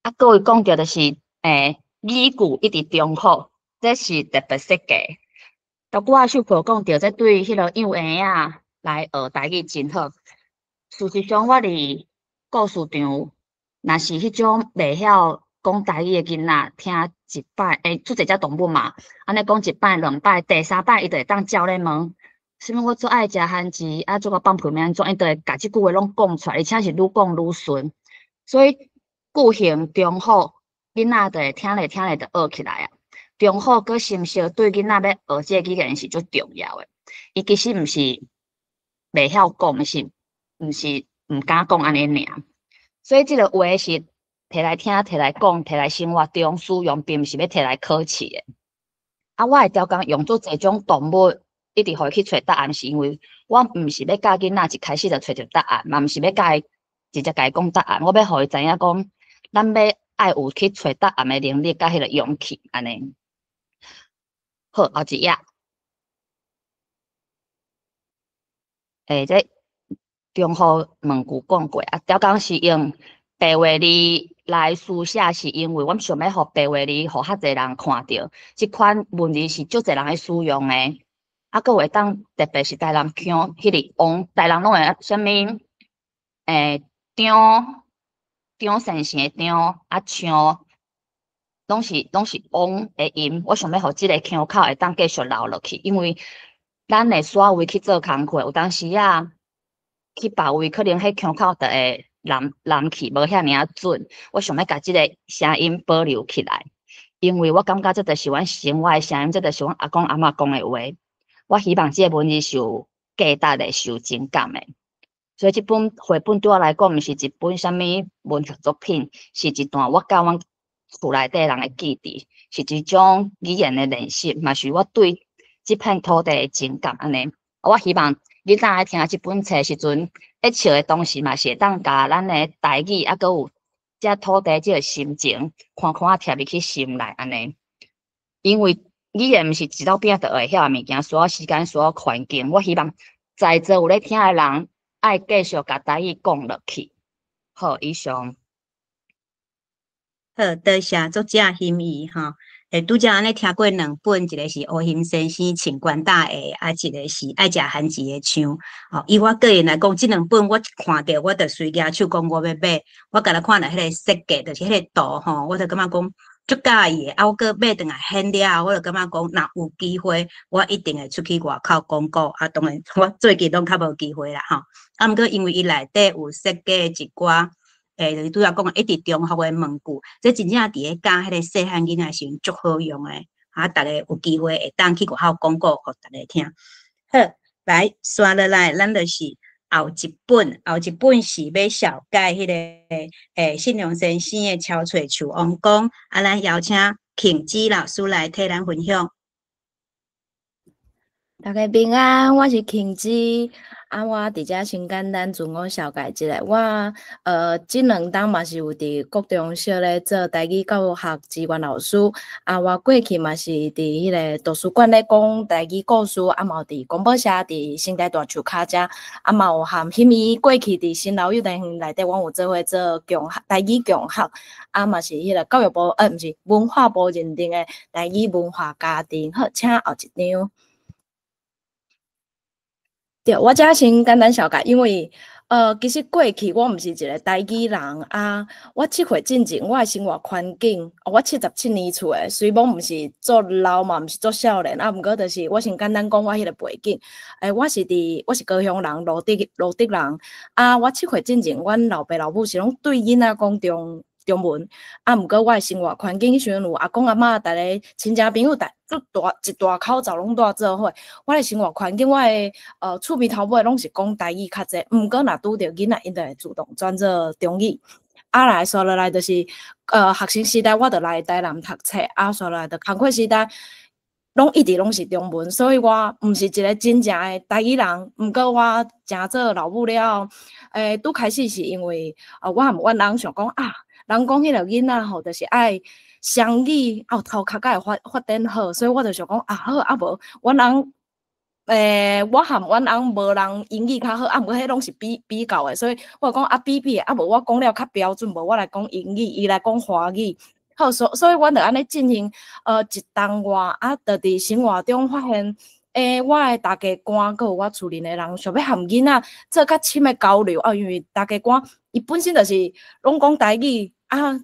啊，閣有講著就是，語句一直重複，這是特別設計。頭拄仔秀婆講著，這對彼个幼嬰仔來學台語真好。事實上，我佇故事場，若是彼種袂曉講台語的囡仔，聽一擺，足濟隻動物嘛，按呢講一擺、兩擺，第三擺伊就會當照咧問，啥物我足愛食番薯，啊，足夠放屁欲按怎，伊就會共這句話攏講出來，而且是愈講愈順。所以句型重複，囡仔就會聽咧聽咧就學起來啊。重複閣深熟，對囡仔欲學這个語言是足重要的。伊其實毋是袂曉講，是毋是毋敢講按呢爾。所以這个話是提來聽、提來講、提來生活中使用，並毋是欲提來考試的。啊，我會刁工用足濟種動物，一直予伊去揣答案，是因為我毋是欲教囡仔一開始就揣著答案，嘛毋是欲教伊直接共伊講答案。我欲予伊知影講，咱欲愛有去揣答案的能力，佮彼个勇氣，按呢。好，後一頁。這重複問句講過啊，刁工是用白話字來書寫，是因為阮想欲予白話字予較濟人看著，這款文字是足濟人咧使用的，啊，閣會當特別是台南腔，彼个王台南攏會啥物？張張先生的張啊，像攏是攏是王的音，我想欲予這个腔口會當繼續留落去，因為咱會徙位去做工課，有當時仔去別位，可能彼腔口就會濫濫去，無遐爾仔準。我想欲共這个聲音保留起來，因為我感覺這就是阮生活的聲音，這就是阮阿公阿嬤講的話。我希望這个文字是有價值的，是有情感的。所以這本繪本對我來講，毋是一本啥物文學作品，是一段我佮阮厝內底人的記憶，是一種語言的練習，嘛是我對這片土地的情感按呢。我希望囡仔咧聽這本冊時陣，咧笑的同時，嘛是會當共咱的台語，抑閣有這土地這个心情，寬寬仔貼入去心內按呢。因為語言毋是一落餅就會曉的物件，需要時間，需要環境。我希望在座有咧聽的人，愛繼續共台語講落去。好，以上。好，多謝作者心意吼。拄才按呢聽過兩本，一个是烏熊先生穿懸搭的，啊，一个是愛食番薯的象。吼，以我個人來講，這兩本我一看著，我就隨舉手講我欲買。我敢若看著彼個設計，就是彼個圖吼，我就感覺講足佮意的。啊，我閣買轉來顯了後，我就感覺講，若有機會，我一定會出去外口廣告。啊，當然我最近攏較無機會啦吼。啊，毋過因為伊內底有設計一寡。就是拄才講的一直重複的問句，這真正佇咧教彼個細漢囡仔時陣足好用的。啊，逐家有機會會當去外口廣告，予逐家聽。好，來，紲落來，咱就是後一本，後一本是欲紹介彼个信良先生的敲揣樹王公。啊，咱邀請慶之老師來替咱分享。大家平安，我是慶之。啊，我佇遮先簡單自我紹介一下。我這兩冬嘛是有佇國中小咧做台語教學支援老師。啊，我過去嘛是佇彼个圖書館咧講台語故事，啊嘛有佇廣播社佇新台大樹跤遮，啊嘛有含彼暝過去佇新老幼稚園內底，阮有做伙做共學台語共學，啊嘛是彼个教育部，毋是文化部認定的台語文化家庭。好，請後一張。對，我遮先簡單紹介，因為其實過去我毋是一個台語人啊。我7歲進前，我的生活環境，我77年出的，雖罔毋是足老嘛，毋是足少年啊。毋過就是我先簡單講我彼個背景。我是高雄人，蘆竹人。啊，我七歲進前，阮老爸老母是攏對囡仔講中文。啊，毋過我的生活環境彼時陣有阿公阿嬤，逐个親戚朋友，逐足大一大口罩攏蹛做伙。我的生活環境，我的厝邊頭尾攏是講台語較濟。毋過若拄著囡仔，𪜶就會自動轉做中語。啊來，紲落來就是學生時代，我就來台南讀冊。啊，紲落來就工課時代，攏一直攏是中文，所以我毋是一個真正的台語人。毋過我成做老母了後，拄開始是因為我含阮翁想講啊，人講彼個囡仔吼，就是愛雙語，啊有頭殼才會發展好，所以我就想講啊好，啊無阮翁，我含阮翁無人英語較好，啊毋過彼攏是比較的，所以我就講啊比比的，啊無我講了較標準，無我來講英語，伊來講華語。好，所以阮就按呢進行一冬外，啊，就佇生活中發現，我的大家官，閣有我厝裡的人想欲含囡仔做較深的交流，啊，因為大家官伊本身就是攏講台語，啊，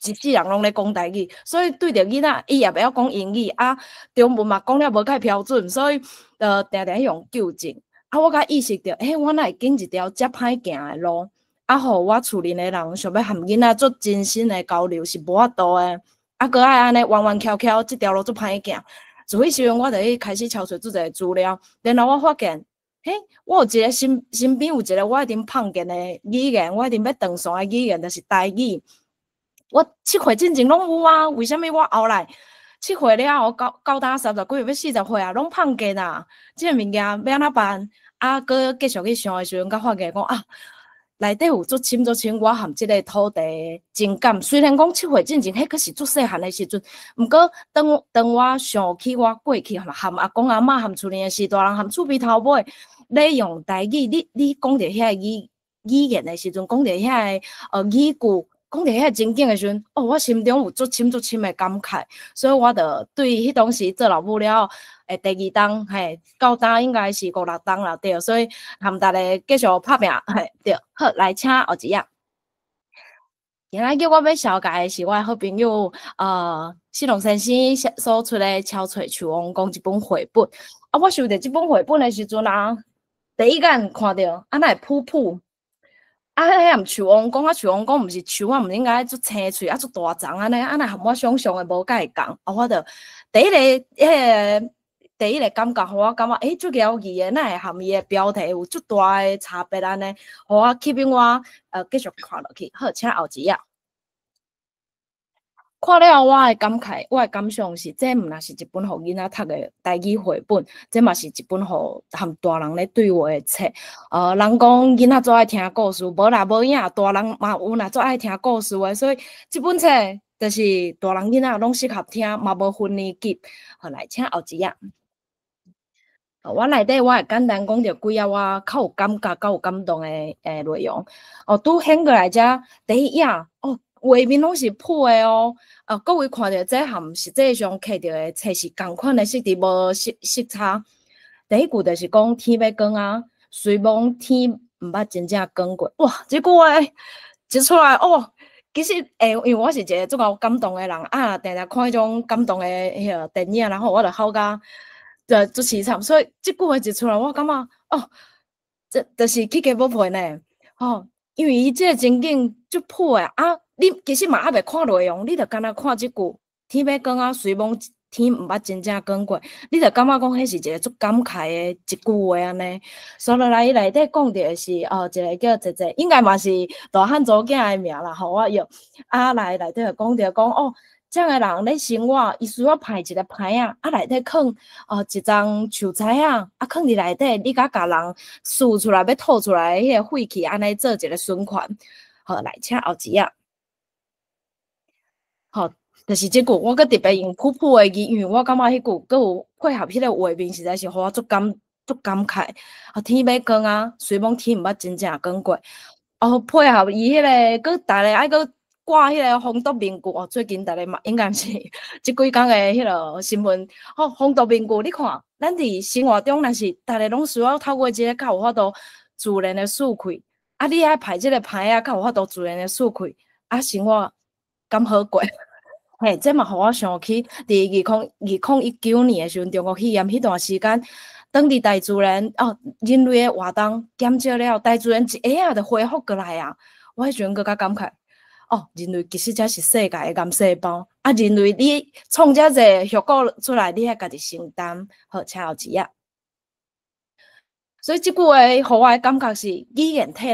一世人攏咧講台語，所以對著囡仔，伊也袂曉講英語，啊，中文嘛講了無介標準，所以就定定去予糾正。啊，我才意識著，我哪會揀一條遮歹行的路，啊，予我厝裡的人想欲含囡仔做真心的交流是無法度的，啊，閣愛按呢彎彎曲曲，這條路足歹行。自彼時陣，我就去開始抄揣足濟資料，然後我發現，嘿，我有一個身邊有一個我一定碰見的語言，我一定欲斷線的語言，就是台語。我七歲進前攏有啊，為啥物我後來七歲了後到今30幾歲欲40歲啊，攏放過啦？這个物件欲按怎辦？啊，閣繼續去想的時陣，才發現講啊，內底有足深足深，我含這个土地的情感。雖然講七歲進前，彼閣是足細漢的時陣，毋過當我想起我過去含阿公阿嬤、含厝裡的序大人、含厝邊頭尾咧用台語，你講著遐个語言的時陣，講著遐个語句，講著遐個情景的時陣，哦，我心中有足深足深的感慨，所以我就對彼當時做老母了後，第二冬嘿，到今應該是五六冬啦，對，所以含逐家繼續拍拚，嘿，對，好，來請後一頁。今仔日我欲紹介的是我的好朋友，信龍先生所出的《敲揣樹王公》這本繪本。啊，我收著這本繪本的時陣啊，第一眼看著，啊，哪會噗噗？啊，彼含樹王公啊，樹王公毋是樹啊，毋應該足青翠啊，足大叢按呢，啊，若含我想象的無介仝。啊，我就第一個感覺，予我感覺，足療愈的，哪會含伊的標題有足大的差別按呢，予我吸引我，繼續看落去。好，請後一頁。看了我的感慨，我的感想是，這毋但是一本予囡仔讀的台語繪本，這嘛是一本予含大人咧對話的冊。人講囡仔足愛聽故事，無啦無影，大人嘛有若足愛聽故事的，所以這本冊就是大人囡仔攏適合聽，嘛無分年級。好，來，請後一頁。我內底我會簡單講著幾仔我較有感覺、較有感動的內容。哦，拄掀過來遮第一頁，哦，畫面攏是噗的哦。各位看著這含實際上摕著的冊是仝款的設置，無色差。第一句就是講天欲光啊，雖罔天毋捌真正光過。哇，這句話一出來哦，其實因為我是一個足𠢕感動的人啊，定定看彼種感動的彼个電影，然後我就哭甲就足悽慘。所以這句話一出來，我感覺哦，這就是起雞母皮呢，吼，因為伊這个情景足噗的啊。你其實嘛猶未看內容，你就干焦看這句天欲光啊，雖罔天毋捌真正光過，你就感覺講彼是一個足感慨的一句話按呢。所以來伊內底講著的是哦，一個叫姐姐，應該嘛是大漢查某囝的名啦，吼，我用啊來內底就講著講哦，這樣的人咧生活，伊需要排一个牌仔，啊內底囥一叢樹材仔，啊囥佇內底，你共共人欶出來欲吐出來彼个廢氣，按呢做一个循環。好，來，請後一頁。好，就是這句，我閣特別用普普的字，因為我感覺彼句閣有配合彼个畫面，實在是予我足感慨。啊，天欲光啊，雖罔天毋捌真正光過。哦，配合伊彼个，閣逐个愛閣掛彼个防毒面具哦。最近逐个嘛，應該是這幾工的彼个新聞。吼，防毒面具，你看，咱佇生活中若是逐个攏需要透過這个，較有法度自然的舒氣。啊，你愛排這个牌仔，較有法度自然的舒氣，啊，生活敢好過？嘿，這嘛予我想起佇2019年的時陣，中國肺炎彼段時間，當佇大自然哦，人類的活動減少了，大自然一下仔就恢復過來啊！我彼時陣閣較感慨，哦，人類其實才是世界的癌細胞啊！人類你創遮濟後果出來，你愛家己承擔。好，請後一頁。所以這句話予我的感覺是，語言替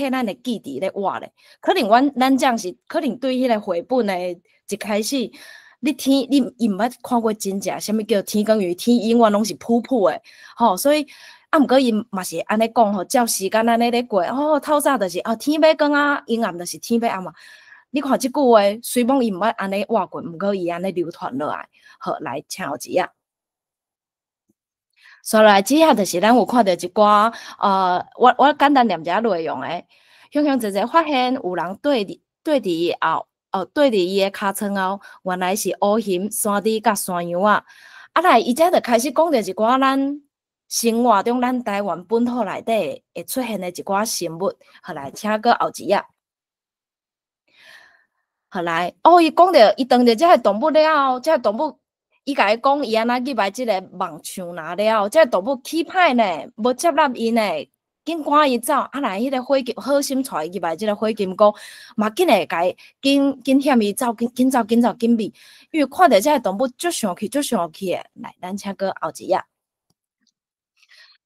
咱的記憶咧活咧。可能阮咱這樣是可能對彼个繪本的一開始，你聽你伊毋捌看過真正，啥物叫天光魚，天永遠攏是噗噗的，吼，所以啊，毋過伊嘛是按呢講吼，照時間按呢咧過，哦，透早就是哦，天欲光啊，陰暗就是天欲暗啊。你看這句話，雖罔伊毋捌按呢活過，毋過伊按呢流傳落來。好，來，請後一頁。煞來這下就是咱有看著一寡，我簡單念一下內容的。雄雄濟濟發現有人對佇後，哦，對佇伊的尻川後，原來是烏熊、山豬佮山羊仔。啊來，伊這就開始講著一寡咱生活中咱台灣本土內底會出現的一寡生物。好來，請閣後一頁。好來，哦，伊講著，伊當著這个動物了後，這个動物。伊共伊講，伊按怎入來這个網場拿了後，這个動物起歹呢，無接納伊呢，緊趕伊走。啊來，彼个火金好心帶伊入來這个火金姑，嘛緊會共伊緊緊嫌伊走，緊緊走緊走緊避，因為看著這个動物足生氣，足生氣的。來，咱請閣後一頁。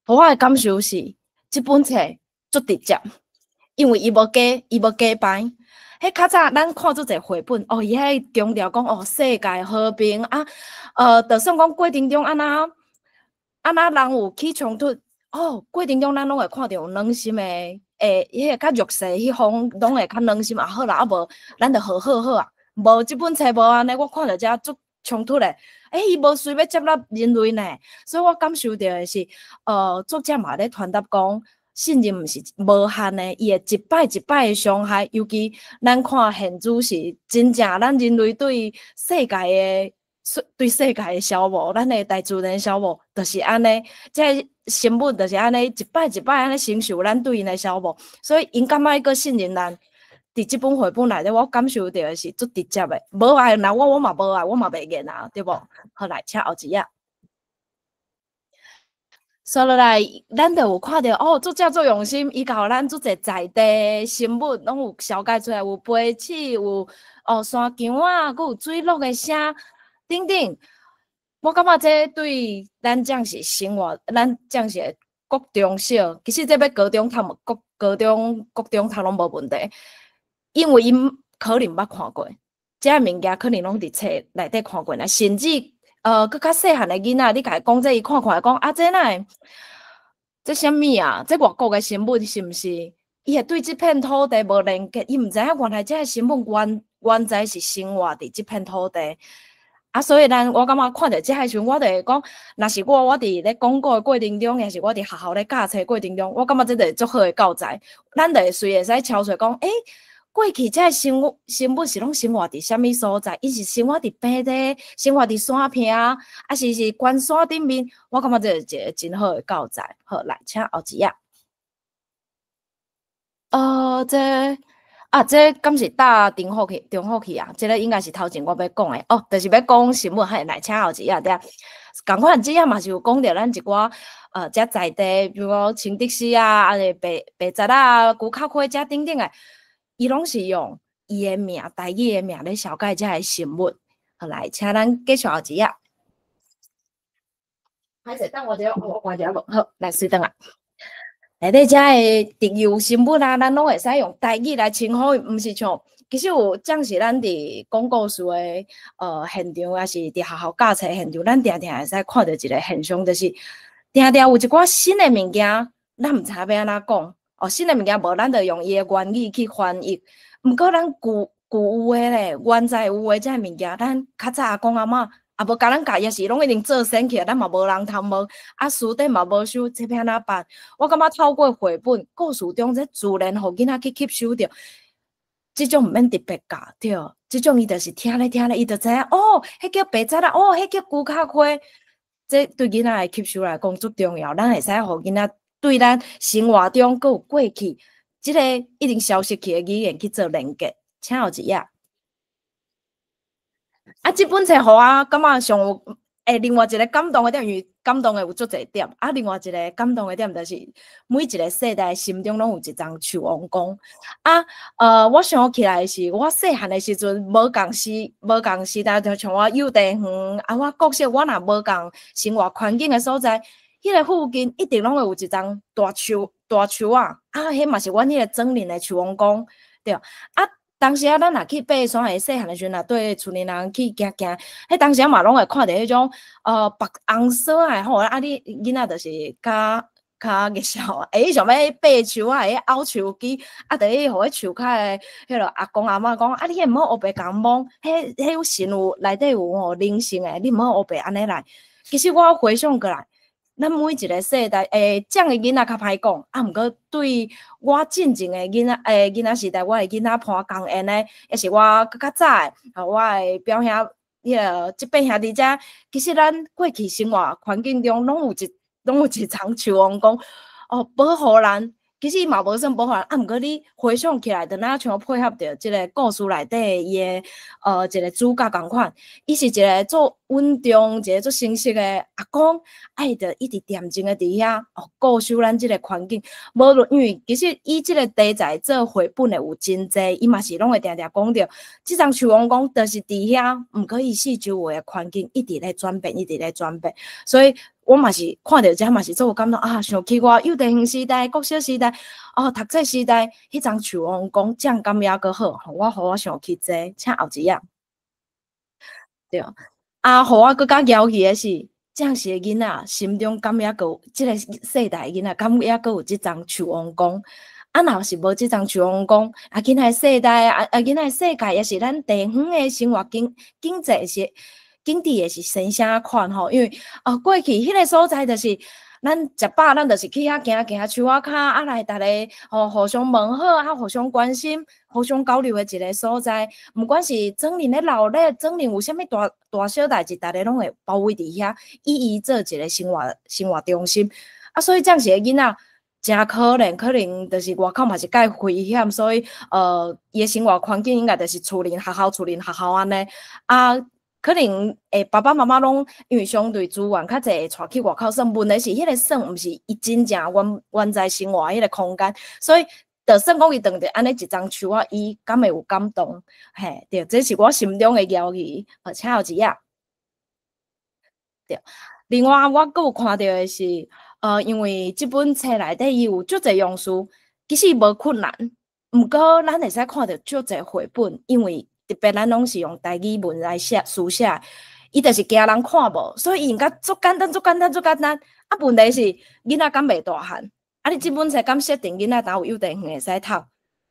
我的感受是，這本冊足直接，因為伊無假掰。彼較早咱看足濟繪本，哦，伊彼強調講哦，世界和平啊，就算講過程中按怎按怎人有起衝突，哦，過程中咱攏會看著有軟心的，欸，彼個較弱勢彼方攏會較軟心啊，好啦，啊無咱就和好好啊。無這本冊無按呢，我看著遮足衝突的，欸，伊無隨欲接納人類呢，所以我感受著的是，作者嘛咧傳達講，信任毋是無限的，伊會一擺一擺的傷害，尤其咱看現主是真正咱人類對世界的消磨，咱的大自然消磨，就是按呢，這个生物就是按呢一擺一擺按呢承受咱對𪜶的消磨，所以𪜶敢愛閣信任咱？佇這本繪本內底，我感受著的是足直接的，無愛，若我嘛無愛，我嘛袂緣啊，對無？好來，請後一頁。煞落來，咱就有看著哦，作者足用心，伊共咱足濟在地生物攏有紹介出來，有飛鼠，有哦山羌仔，閣有水鹿的聲等等。我感覺這對咱這樣是生活，咱這樣是國中小，其實這欲高中讀，國高中、國中讀攏無問題，因為𪜶可能捌看過，這个物件可能攏佇冊內底看過啦，甚至閣較細漢的囡仔，你共伊講這，伊看看講啊，這哪會？這啥物啊？這外國的生物是毋是？伊會對這片土地無連結，伊毋知影原來這个生物原在是生活佇這片土地。啊，所以咱我感覺看著這个時陣，我就會講，若是我佇咧講古的過程中，抑是我佇學校咧教冊過程中，我感覺這就是足好的教材。咱就會隨會使抄出來講，欸，過去這个生物是攏生活佇啥物所在？伊是生活佇平地，生活佇山坪，啊是懸山頂面？我感覺這是一個真好的教材。好，來，請後一頁。這敢是搭重複去，重複去啊？這個應該是頭前我欲講的哦，就是欲講生物，嘿，來，請後一頁對。仝款，這頁嘛是有講著咱一寡遮在地，比如講清德市啊，啊是白白賊仔、龜殼花遮等等的，伊攏是用伊的名，台語的名咧紹介遮个生物。好，來，請咱繼續後一頁。歹勢，等我一下，我關一下無，好，來，隨轉來。內底遮个特有生物啊，咱攏會使用台語來稱呼伊，毋是像其實有這是咱佇講故事的現場，抑是佇學校教冊現場，咱定定會使看著一個現象，就是定定有一寡新的物件，咱毋知影欲按怎講。哦，新的物件無，咱就用伊的原語去翻譯。毋過咱舊舊有的咧，原在有的這个物件，咱較早阿公阿嬤也無共咱教，也是攏一定做先去，咱嘛無人通問，啊，辭典嘛無收，這欲按怎辦？我感覺透過繪本故事中，這自然予囡仔去吸收著，這種毋免特別教，對，這種伊就是聽咧聽咧，伊就知影哦，彼叫白棧仔，哦，彼叫龜殼花，這對囡仔的吸收來講足重要，咱會使予囡仔對咱生活中閣有過去，這个已經消失去的語言去做連結。請後一頁。啊，這本冊予我感覺上有，另外一個感動的點，因為感動的有足濟點。啊，另外一個感動的點就是每一個世代心中攏有一叢樹王公。啊，我想起來的是，我細漢的時陣無仝時，無仝時代，就像我幼稚園，啊，我國小我若無仝生活環境的所在，彼個附近一定攏會有一叢大樹，大樹仔，啊，彼嘛是阮彼個祖靈的樹王公，對。啊，當時啊，咱若去爬山，會細漢的時陣，若綴厝裡人去行行，彼當時啊嘛攏會看著彼種白紅色的吼，啊你囡仔就是較較熱笑，會想欲爬樹啊，會拗樹枝，啊，就去予彼樹跤的彼落阿公阿嬤講，啊，你彼毋好烏白共摸，彼彼有神有內底有吼靈性的，你毋好烏白按呢來。其實我回想過來，咱每一個世代，這樣的囡仔較歹講，啊，毋過對我進前的囡仔，囡仔時代，我的囡仔伴仝緣的，抑是我閣較早的，啊，我的表兄，彼个這輩兄弟遮，其實咱過去生活環境中，攏有一叢樹王公，哦，保護咱。其實伊嘛無算保護咱，啊，毋過你回想起來，就若像配合著這个故事內底伊的一個主角仝款，伊是一個足穩重、一個足誠實的阿公，啊，伊就一直恬靜的佇遐哦，固守咱這个環境。無論因為其實以這個題材做繪本的有真濟，伊嘛是攏會定定講著，這叢樹王公就是佇遐，毋過伊四周圍的環境一直咧轉變，一直咧轉變，所以我嘛是看著這嘛是足有感動啊！想起我幼稚園時代、國小時代、哦，讀冊時代，彼叢樹王公這敢猶閣好，予我想起這個，請後一頁。對，啊，予我閣較搖起的是，這時的囡仔心中敢猶閣有這个世代的囡仔，敢猶閣有這叢樹王公？啊，若是無這叢樹王公，啊，囡仔世代啊啊，囡仔世界，抑是咱地方的生活經濟是。景致會是生啥款吼？因為啊，過去彼個所在就是咱食飽，咱就是去遐行行樹仔跤，啊來逐家吼互相問好，啊互相關心、互相交流的一個所在。毋管是祖靈咧鬧熱，祖靈有啥物大大小代誌，逐家攏會包圍佇遐，以伊做一個生活中心。啊，所以這時的囡仔誠可憐，可能就是外口嘛是蓋危險，所以伊的生活環境應該就是厝裡學校、厝裡學校按呢啊。可能爸爸媽媽攏因為相對資源較濟，會帶去外口耍。問題是，彼個耍毋是伊真正原在生活彼個空間，所以就算講伊當著按呢一叢樹仔，伊敢會有感動？嘿，對，這是我心中的疑慮。好，請後一頁。對，另外我閣有看著的是，因為這本冊內底伊有足濟用詞，其實無困難，毋過咱會使看著足濟繪本，因為特別咱攏是用台語文來寫書寫，伊就是驚人看無，所以伊用甲足簡單、足簡單、足簡單。啊，問題是囡仔敢袂大漢？啊，你這本冊敢設定囡仔若有幼稚園會使讀？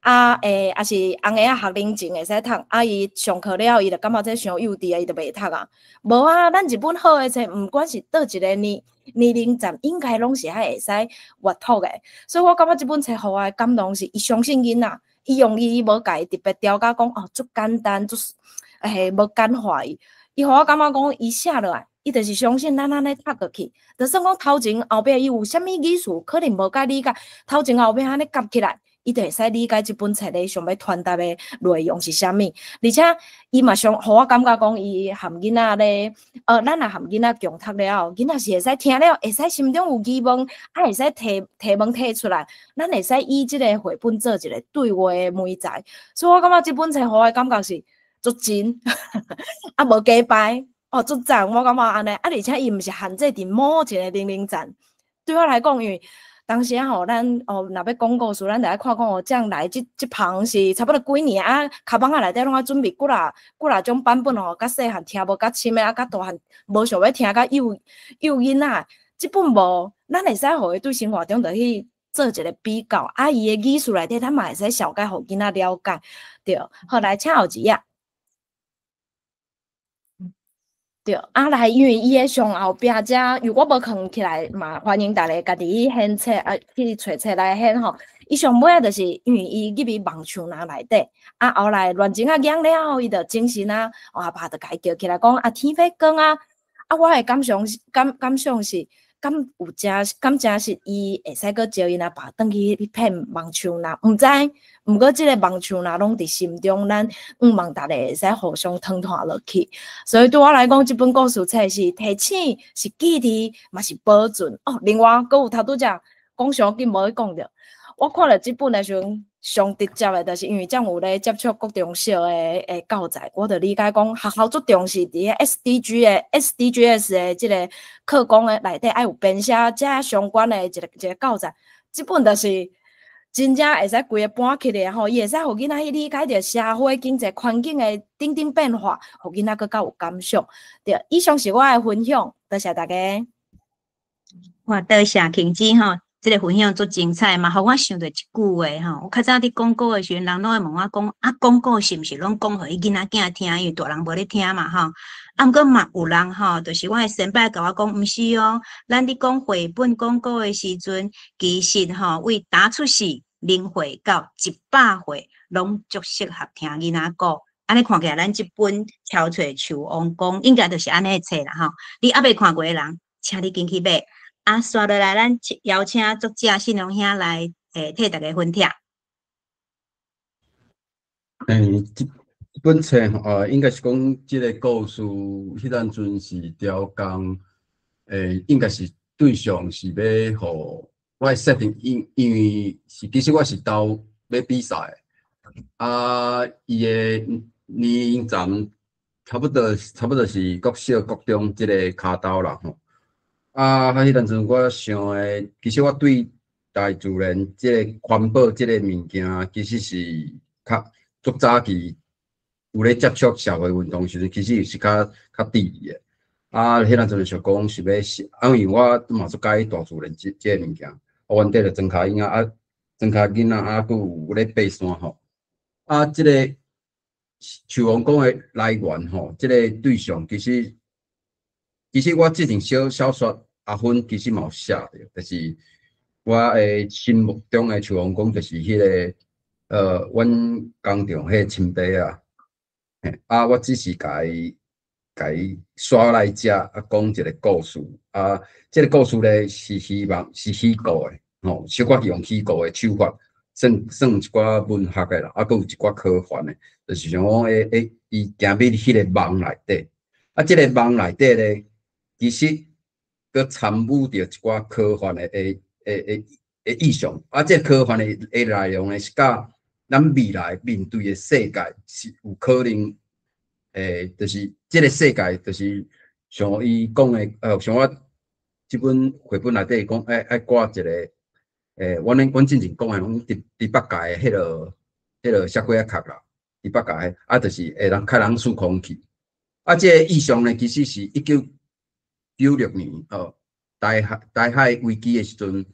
啊，抑是紅鞋仔學齡前會使讀？啊，伊上課了後，伊就感覺這傷幼稚啊，伊就袂讀啊。無啊，咱一本好的冊，毋管是佗一個年齡層，應該攏是愛會使閱讀的。所以我感覺這本冊予我的感動是，伊相信囡仔。伊用伊無共伊特別調教講哦，足簡單，足無簡化伊。伊予我感覺講，伊寫落來，伊就是相信咱按呢讀過去。就算講頭前後壁伊有啥物意思，可能無佮理解，頭前後壁按呢夾起來，伊就會使理解這本冊咧想欲傳達的內容是啥物。而且伊嘛想予我感覺講，伊含囡仔咧，咱若含囡仔共讀了後，囡仔是會使聽了，會使心中有疑問，啊，會使提提問提出來，咱會使以這個繪本做一個對話的媒材。所以我感覺這本冊予我的感覺是足真，啊，無假掰，哦，足讚，我感覺按呢，啊，而且伊毋是限制佇某一個年齡層。對我來講，因為當時啊吼，咱哦若欲講故事，咱就愛看講哦，將來這這棚是差不多幾年啊，卡板仔內底攏愛準備幾若幾若種版本吼，較細漢聽無較深的，啊，較大漢無想欲聽較幼幼囡仔。這本無，咱會使予伊對生活中就去做一個比較，啊，伊的語詞內底，咱嘛會使小解予囡仔了解。對，好來，請後一頁。對，啊來，因為伊的上後壁遮，如果無囥起來嘛，歡迎大家家己去掀冊啊，去揣冊來掀吼。伊上尾仔就是因為伊入去夢樹林內底，啊後來亂情仔掕了後，伊就精神啊，我阿爸就共伊叫起來講啊，天欲光啊，啊我的感想是感想是，敢有誠敢誠實伊會使閣招𪜶阿爸轉去去騙夢樹林？毋知，毋過這個夢樹林攏佇心中，咱向望逐个會使互相傳傳落去。所以對我來講，這本故事冊是提醒，是記憶，嘛是保存。哦，另外，閣有頭拄才講傷緊無去講著。我看著這本的時陣，上直接的，就是因為這樣有咧接觸國中小的教材，我就理解講學校足重視佇 SDG 的 SDGs 的這個課綱的內底，愛有編寫這相關的一個一個教材。這本就是真正會使規個搬起來吼，伊會使予囡仔去理解著社會經濟環境的等等變化，予囡仔閣較有感想。對，以上是我的分享，多謝大家。哇，多謝慶姊吼。這個分享足精彩嘛，予我想著一句話吼。我較早佇講古的時陣，人攏會問我講啊，講古是毋是攏講予囡仔囝聽？因為大人無咧聽嘛吼。啊，毋過嘛有人吼，就是我的先輩共我講，毋是哦，咱佇講繪本講古的時陣，其實吼，為打出世0歲到100歲，攏足適合聽囡仔講。按呢看起來，咱這本敲揣樹王公應該就是按呢的冊啦吼。你猶未看過的人，請你緊去買。啊，紲落來，咱邀請作者信良兄來，替大家分享。這本冊吼，應該是講這個故事，彼當陣是雕工，應該是對象是欲予我設定，因為是其實我是投欲比賽，啊，伊的年齡層差不多是國小、國中這個跤頭啦吼。啊，彼當陣我想的，其實我對大自然這個環保這個物件，其實是較足早期有咧接觸社會運動時陣，其實是較較致意的。啊，彼當陣就想講是欲寫，啊，因為我嘛足佮意大自然這這個物件，啊，阮底就莊跤嬰仔啊，莊跤囡仔啊，閣有咧爬山吼。啊，這個樹王公的來源吼，這個對象其實我之前小小說阿芬其實嘛有寫著，就是我的心目中的樹王公就是彼個阮工廠彼個親爸啊，啊，我只是共伊刷來遮啊，講一個故事啊，這個故事咧是希望是虛構的吼，小可用虛構的手法，算算一寡文學的啦，啊，閣有一寡科幻的，就是像講伊行入彼個夢內底，啊，這個夢內底咧，其實閣參與著一寡科幻的意象，啊，這個科幻的內容呢，是佮咱未來面對的世界是有可能，就是這個世界就是像伊講的，像我這本繪本內底講，愛掛一個，阮之前講的攏佇豬八戒的彼個雪糕仔殼啦，豬八戒，啊，就是會當較人輸空氣，啊，這個意象呢，其實是1996年哦，台海危機的時陣，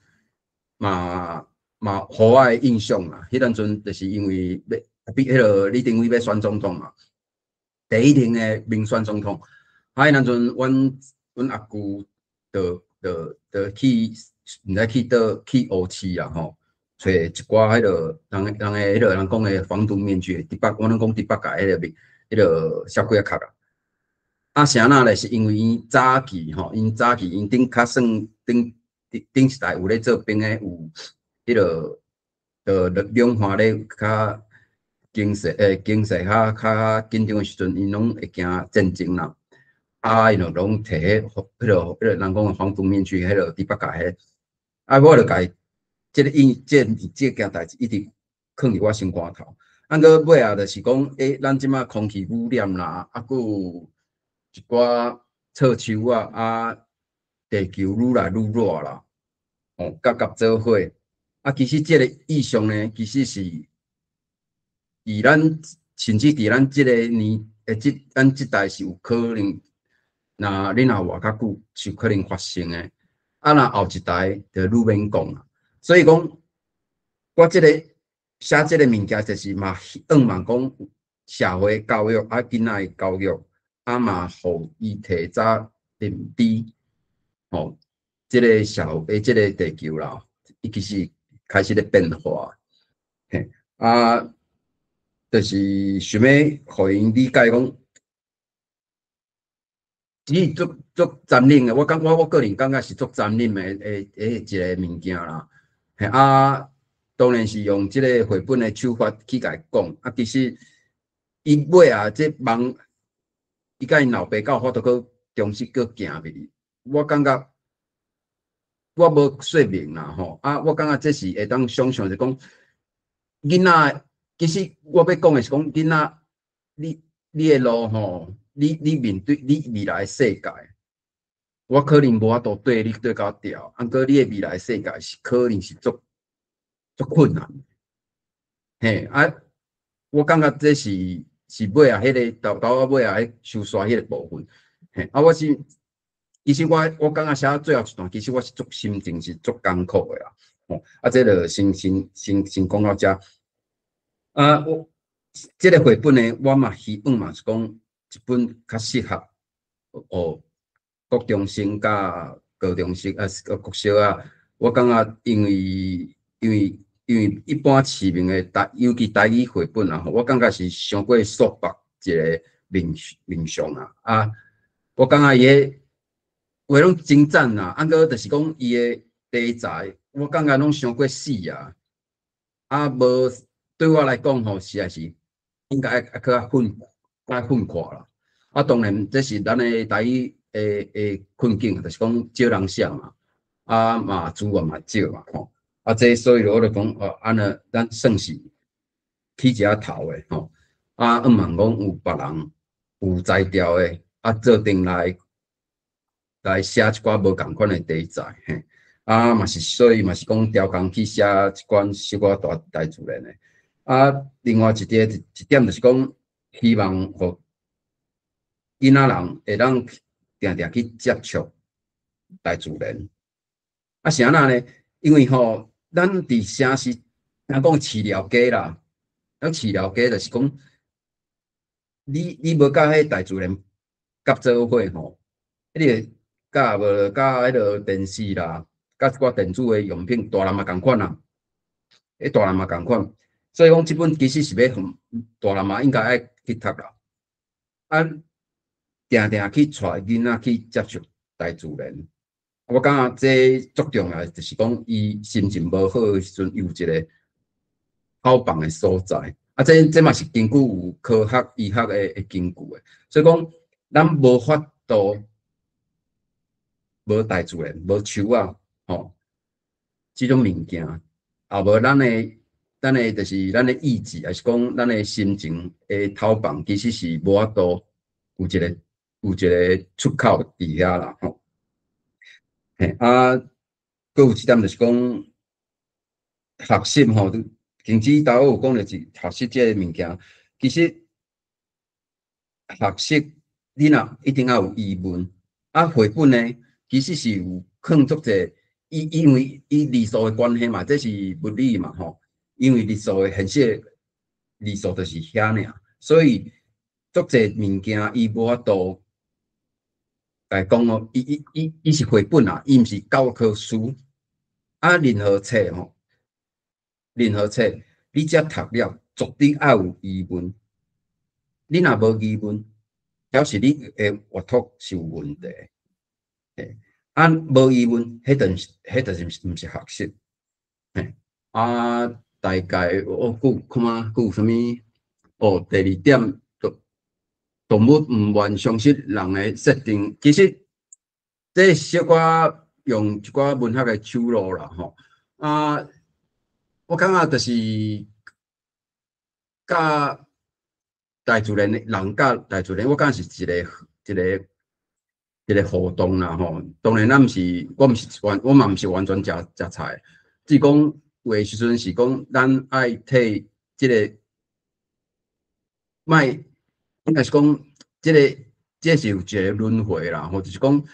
嘛予我的印象啦。彼當陣就是因為欲比彼個李登輝欲選總統嘛，第一任的民選總統。啊，彼當陣阮阿舅就去，毋知去佗去烏市啊吼，揣一寡彼個人的彼個人講的防毒面具，豬八，阮攏講豬八戒彼個面，彼個雪糕仔殼啊。啊，啥那咧？是因為𪜶早期吼，𪜶早期𪜶頂較算頂頂頂時代有咧做兵的，有彼個兩岸咧較經濟較較緊張的時陣，𪜶攏會驚戰爭啦。啊，𪜶就攏提彼個人講的防毒面具，彼個豬八戒彼。啊，我就共伊這個印這這件代誌一直囥佇我心肝頭。啊，閣尾後就是講，咱這馬空氣污染啦，啊，閣有一寡臭樹啊，啊，地球愈來愈熱啦。哦，佮合做伙。啊，其實這个意象呢，其實是佇咱甚至佇咱這个年，這咱這代是有可能，若你若活較久，是有可能發生的。啊，若後一代就愈免講啦。所以講，我這个寫這个物件，就是嘛，希望講社會教育啊，囡仔的教育，啊嘛，予伊提早認知，吼，這个社會，這个地球啦，伊其實開始咧變化，嘿，啊，就是想欲予𪜶理解講，只是足足殘忍的，我感我我個人感覺是足殘忍的一个物件啦，嘿啊，當然是用這個繪本的手法去共伊講，啊，其實伊尾啊，這夢，伊佮𪜶老爸閣有法度閣重新閣行入去，我感覺我無說明啦吼，啊，我感覺這是會當想像，就講囡仔，其實我欲講的是講囡仔，你的路吼，你面對你未來世界，我可能無法度綴你綴甲牢，啊，毋過你的未來世界是可能是足足困難，嘿啊，我感覺這是尾仔彼个頭頭仔尾仔彼收煞彼个部分，嘿啊，我是其實我感覺寫最後一段，其實我是足心情是足艱苦的啦，吼啊，這就先講到遮。啊，我這个繪本呢，我嘛希望嘛是講一本較適合哦，國中生佮高中生啊，國小仔。我感覺因為一般市面的台，尤其台語繪本啊，我感覺是傷過束縛一个面面向啊。啊，我感覺伊个話攏真讚啦，啊，毋過就是講伊的題材，我感覺攏傷過死啊。啊，無對我來講吼，實在是應該愛閣較訓較訓看啦。啊，當然這是咱的台語的困境，就是講少人寫嘛，啊嘛資源嘛少嘛吼。啊，這所以我就講哦，按呢，咱算是起一下頭的吼。啊，向望講有別人有才調的，啊，做陣來寫一寡無仝款的題材，嘿。啊，嘛是所以嘛是講調工去寫一款小可大自然的。啊，另外一個一點就是講，希望予囡仔人會當定定去接觸大自然。啊，是按怎呢？因為吼，咱佇城市，若講飼料雞啦，咱飼料雞就是講，你無佮彼大自然合做伙吼，你會佮無佮彼个電視啦，佮一寡電子的用品，大人嘛仝款啊，彼大人嘛仝款。所以講，這本其實是欲予大人嘛應該愛去讀啦。啊，定定去帶囡仔去接觸大自然。我感覺這足重要，就是講伊心情無好的時陣，有一个透放的所在。啊，這嘛是根據有科學醫學的根據的。所以講，咱無法度無大自然、無樹仔，吼，這種物件，也無咱的就是咱的意志，抑是講咱的心情的透放，其實是無法度有一个出口佇遐啦，吼。嘿，啊，閣有一點就是講學習吼，甚至頭有講著是學習這個物件，其實學習你若一定愛有疑問，啊，繪本呢，其實是有囥足濟，伊因為伊字數的關係嘛，這是物理嘛，吼，因為字數的現實字數就是遐爾，所以足濟物件伊無法度來講哦，伊是繪本啊，伊毋是教科書。啊，任何冊吼，任何冊，你只讀了，絕對愛有疑問。你若無疑問，表示你的閱讀是有問題。嘿，啊，無疑問，彼就是毋是學習。嘿，啊，大概我閣有看覓，閣有啥物？哦，第二點，動物毋願相信人的設定，其實這小可用一寡文學的手路啦，吼。啊，我感覺就是佮大自然的人佮大自然，我感覺是一个一个一个互動啦吼。當然，咱毋是，我毋是完，我嘛毋是完全食食菜，只是講有的時陣是講，咱愛替這個，莫應該是講，這個這是有一個輪迴啦，吼，就是講，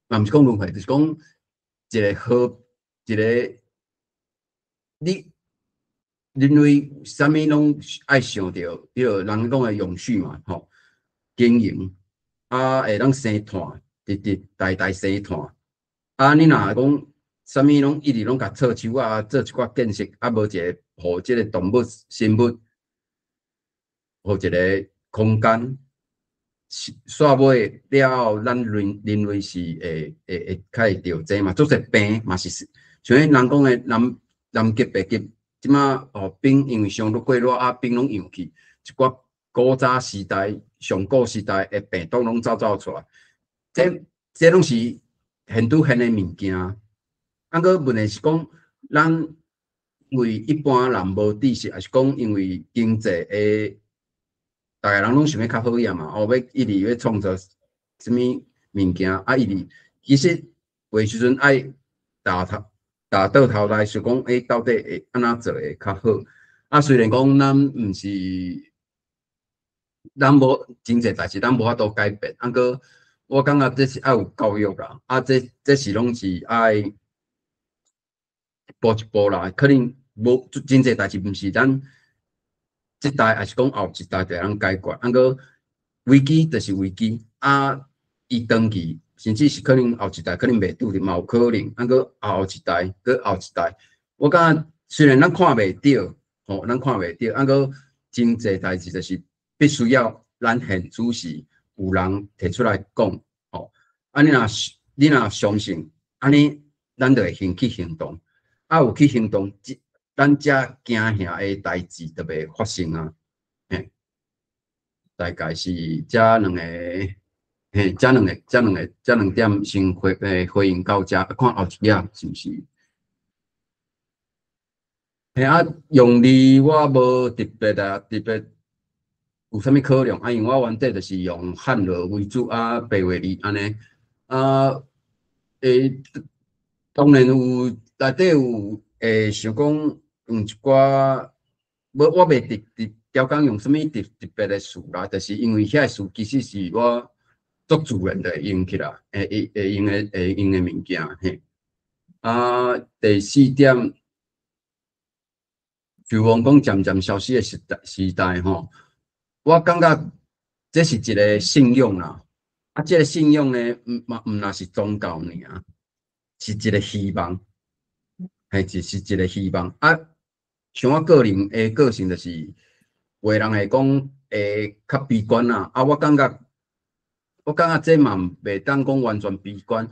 嘛毋是講輪迴，就是講一個好，一個你認為啥物攏愛想著，彼個人講的永續嘛，吼，經營啊，會當生湠，直直代代生湠。啊，你若講啥物攏一直攏共錯手啊，做一寡建設，啊，無一個予這個動物、生物，予一個空間，煞尾了後，咱人類是會較會著這嘛，足濟病嘛是，像彼人講的南極、北極，這馬哦冰因為傷過熱啊，冰攏溶去，一寡古早時代、上古時代的病毒攏走走出來，這攏是現拄現的物件。啊，閣問題是講，咱因為一般人無知識，抑是講因為經濟的，逐個人攏想欲較好勢嘛，哦，欲一直欲創造啥物物件，啊，一直其實有的時陣愛打倒頭來想講，欸，到底會按怎做會較好？啊，雖然講咱毋是，咱無真濟代誌，咱無法度改變。啊，閣我感覺這是愛有教育啦，啊，這是攏是愛一步一步來，可能無真濟代誌，毋是咱這代，抑是講後一代就會當解決。啊，閣危機就是危機，啊，伊長期，甚至是可能後一代可能袂拄著嘛有可能。啊，閣後一代，閣後一代，我感覺雖然咱看袂著，吼，咱看袂著，啊，閣真濟代誌就是必須要咱現此時有人提出來講，吼，啊，你若相信，按呢咱就會先去行動，啊，有去行動，咱才驚嚇的代誌就袂發生啊，嘿，大概是這兩個，嘿，這兩點先回應到這，看後一頁是毋是？嘿啊，用字我無特別啊，特別有啥物考量啊？因為我原底就是用漢羅為主啊，白話字按呢啊，當然有內底有會想講用一寡，無我袂特特刁工用啥物特別的詞啦，就是因為遐個詞其實是我足自然就會用起來，會用的物件嘿。啊，第四點，就講漸漸消失的時代吼，我感覺這是一個信仰啦。啊，這個信仰呢，毋嘛毋若是宗教爾，是一個希望，嘿，是一個希望。啊，像我個人的個性就是，有的人會講會較悲觀啦。啊，我感覺這嘛袂當講完全悲觀，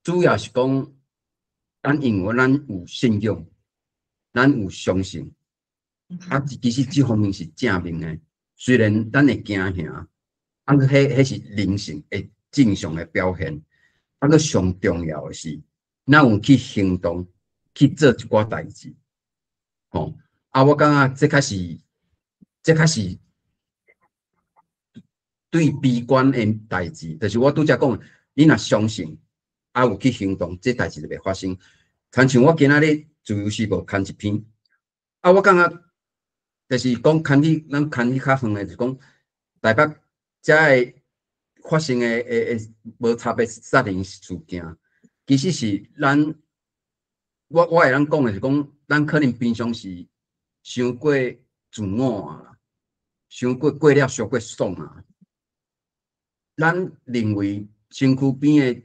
主要是講，咱因為咱有信仰，咱有相信。啊，其實這方面是正面的，雖然咱會驚嚇，啊，彼是人性的正常的表現。啊，閣上重要的是，咱有去行動，去做一寡代誌，吼。啊，我感覺這較是對悲觀的代誌，就是我拄才講，你若相信，啊有去行動，這代誌就袂發生。親像我今仔日自由時報刊一篇，啊，我感覺就是講牽去咱牽去較遠的，就是講台北遮個發生的無差別殺人事件，其實是咱我會當講的是講，咱可能平常時傷過自我啊，傷過過了傷過爽啊。咱認為身軀邊的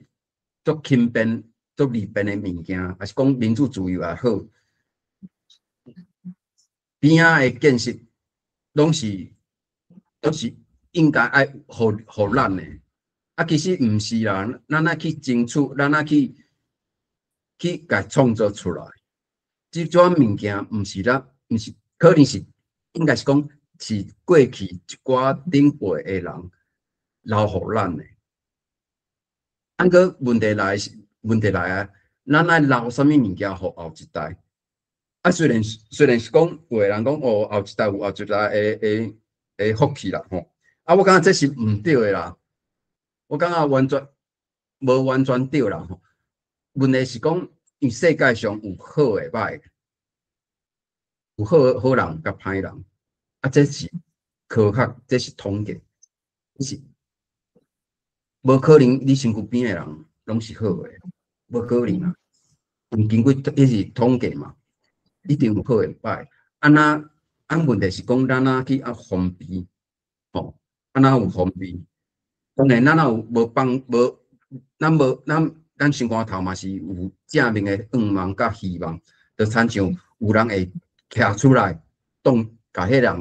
足輕便、足利便的物件，抑是講民主自由也好，邊仔的建設攏是應該愛予咱的。啊，其實毋是啦，咱愛去爭取，咱愛去共創造出來。這種物件毋是咱，毋是可能是應該是講是過去一寡頂輩的人留予咱的。啊，閣問題來是問題來啊，咱愛留啥物物件予後一代？啊，雖然是講有的人講哦，後一代有後一代的福氣啦吼。啊，我感覺這是毋對的啦。我感覺完全無完全對啦吼。問題是講，因為世界上有好的歹的，有好好人佮歹人，啊，這是科學，這是統計，是無可能你身軀邊的人攏是好的，無可能啊。因經過彼是統計嘛，一定有好的歹。啊那啊問題是講，咱若去啊防備，吼，啊若有防備，當然咱若有無幫無，咱無咱咱心肝頭嘛是有正面的願望佮希望，就親像有人會徛出來擋，共彼人，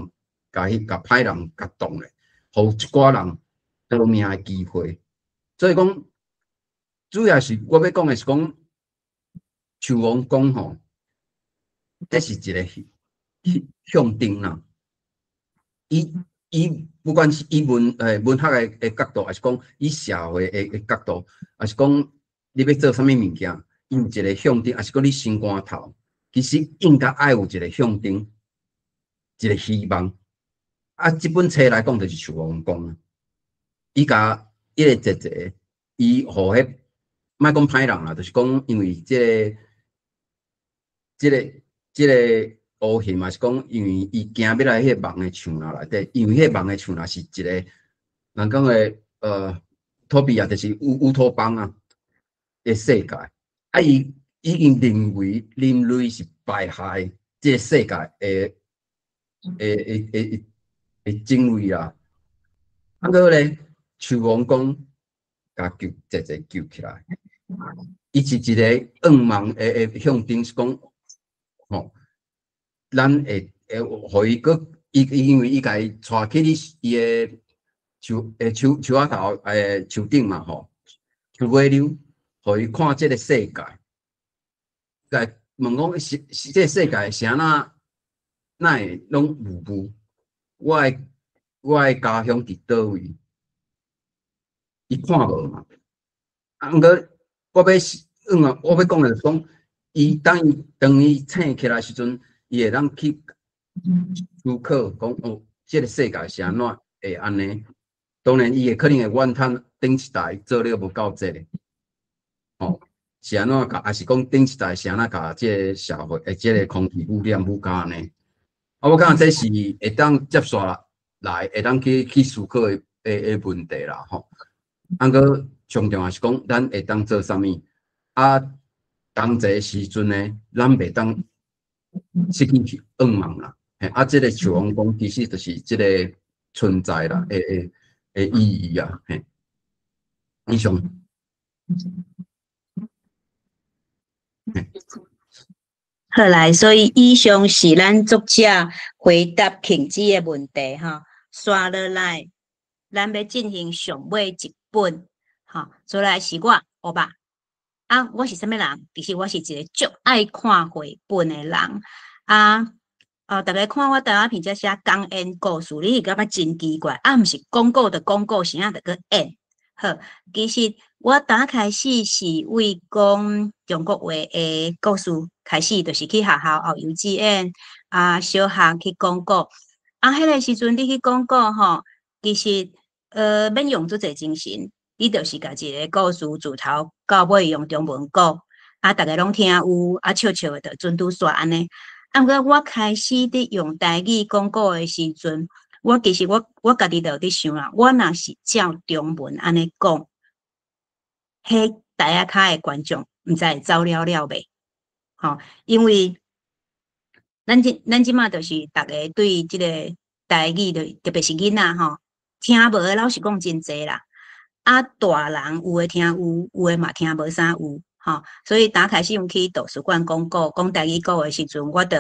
共彼共歹人共擋咧，予一寡人逃命的機會。所以講，主要是我欲講的是講，樹王講吼，這是一個向燈啦。伊伊不管是以文學的角度，抑是講以社會的角度，抑是講你欲做啥物物件，伊有一個向燈，抑是講你心肝頭，其實應該愛有一個向燈，一個希望。啊，這本冊來講就是樹王講，伊共伊個姐姐，伊予彼莫講歹人啦，就是講因為這個、這個、這個烏熊嘛，是講因為伊行欲來彼個夢的樹林內底，因為彼個夢的樹林是一個人講的托比亞，就是烏托邦啊的世界，啊，伊已經認為人類是敗害這個世界的的的的的種類啦。啊，閣咧，樹王講，共救姐姐救起來，伊是一個願望的的向燈，是講，吼，咱會會予伊閣伊因為伊共伊帶去伊的樹的樹樹仔頭樹頂嘛吼，樹尾溜，予伊看這個世界，來問講是是這個世界是按怎，哪會攏霧霧？我的家鄉佇佗位？伊看無嘛？啊，毋過我欲我欲講的是講，伊當伊醒起來時陣，伊會當去思考講哦，這個世界是按怎會按呢？當然，伊會可能會怨嘆頂一代做了無夠濟，吼，是按怎共，抑是講頂一代是按怎共這個社會，這個空氣污染污甲按呢？啊，我感覺這是會當接續來，會當去思考的問題啦，吼。啊，閣上重要是講，咱會當做啥物？啊，同齊時陣呢，咱袂當失去願望啦。嘿，啊，這個樹王講，其實就是這個存在啦，的意義啊，嘿。以上。好來，所以以上是咱作者回答慶子的問題吼。紲落來，咱欲進行上尾一本，吼，再來是我烏肉。啊，我是啥物人？其實我是一個足愛看繪本的人。啊，哦，逐家看我台灣片才寫講演故事，你會感覺真奇怪。啊，毋是講古就講古，啥著閣演。好，其實我剛開始是為講中國話的故事開始，就是去學校學幼稚園啊，小學去講古。啊，彼個時陣你去講古吼，其實免用足濟精神，你就是共一個故事自頭到尾用中文講，啊，逐家攏聽有，啊，笑笑的就準拄煞按呢。啊，毋過我開始佇用台語講古的時陣，我其實我家己就有佇想啦，我若是照中文按呢講，彼台仔跤的觀眾毋知會走了了袂？吼，因為咱這馬就是逐家對這個台語，就特別是囡仔吼，聽無的老實講真濟啦。啊，大人有的聽有，有的嘛聽無啥有，吼。所以打開始阮去圖書館講古，講台語古的時陣，我就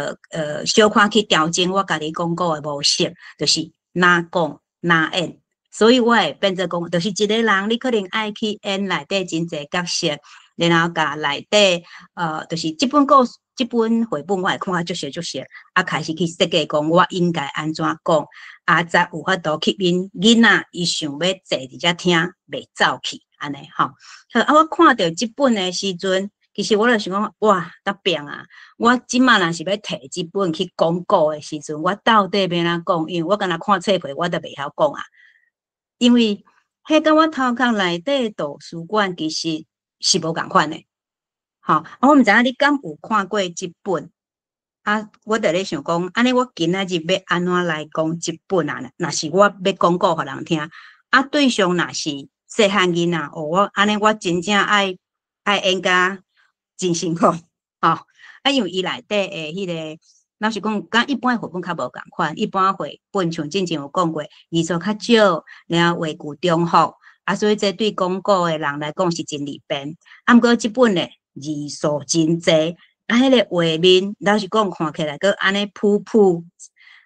小可去調整我家己講古的模式，就是若講若演。所以我會變做講，就是一個人，你可能愛去演內底真濟角色，然後共內底就是這本故事，這本繪本我會看甲足熟足熟，啊，開始去設計講我應該按怎講，啊，才有法度吸引囡仔，伊想欲坐佇遮聽，袂走去，按呢吼。好，啊，我看著這本的時陣，其實我就想講，哇，得變啊！我這馬若是欲提這本去講古的時陣，我到底欲按怎講？因為我敢若看冊皮，我都袂曉講啊。因為彼佮我頭殼內底圖書館其實是無仝款的。吼，啊，我毋知影你敢有看過這本？啊，我佇咧想講，按呢我今仔日欲按怎來講這本啊？若是我欲講古予人聽，啊，對象若是細漢囡仔，哦，我按呢我真正愛愛演甲真辛苦，吼。啊，因為伊內底的彼個，老實講，佮一般繪本較無仝款，一般繪本像進前有講過，字數較少，然後話句重複，啊，所以這對講古的人來講是真利便。啊，毋過這本咧字數真濟，啊，彼個畫面老實講看起來閣按呢樸樸，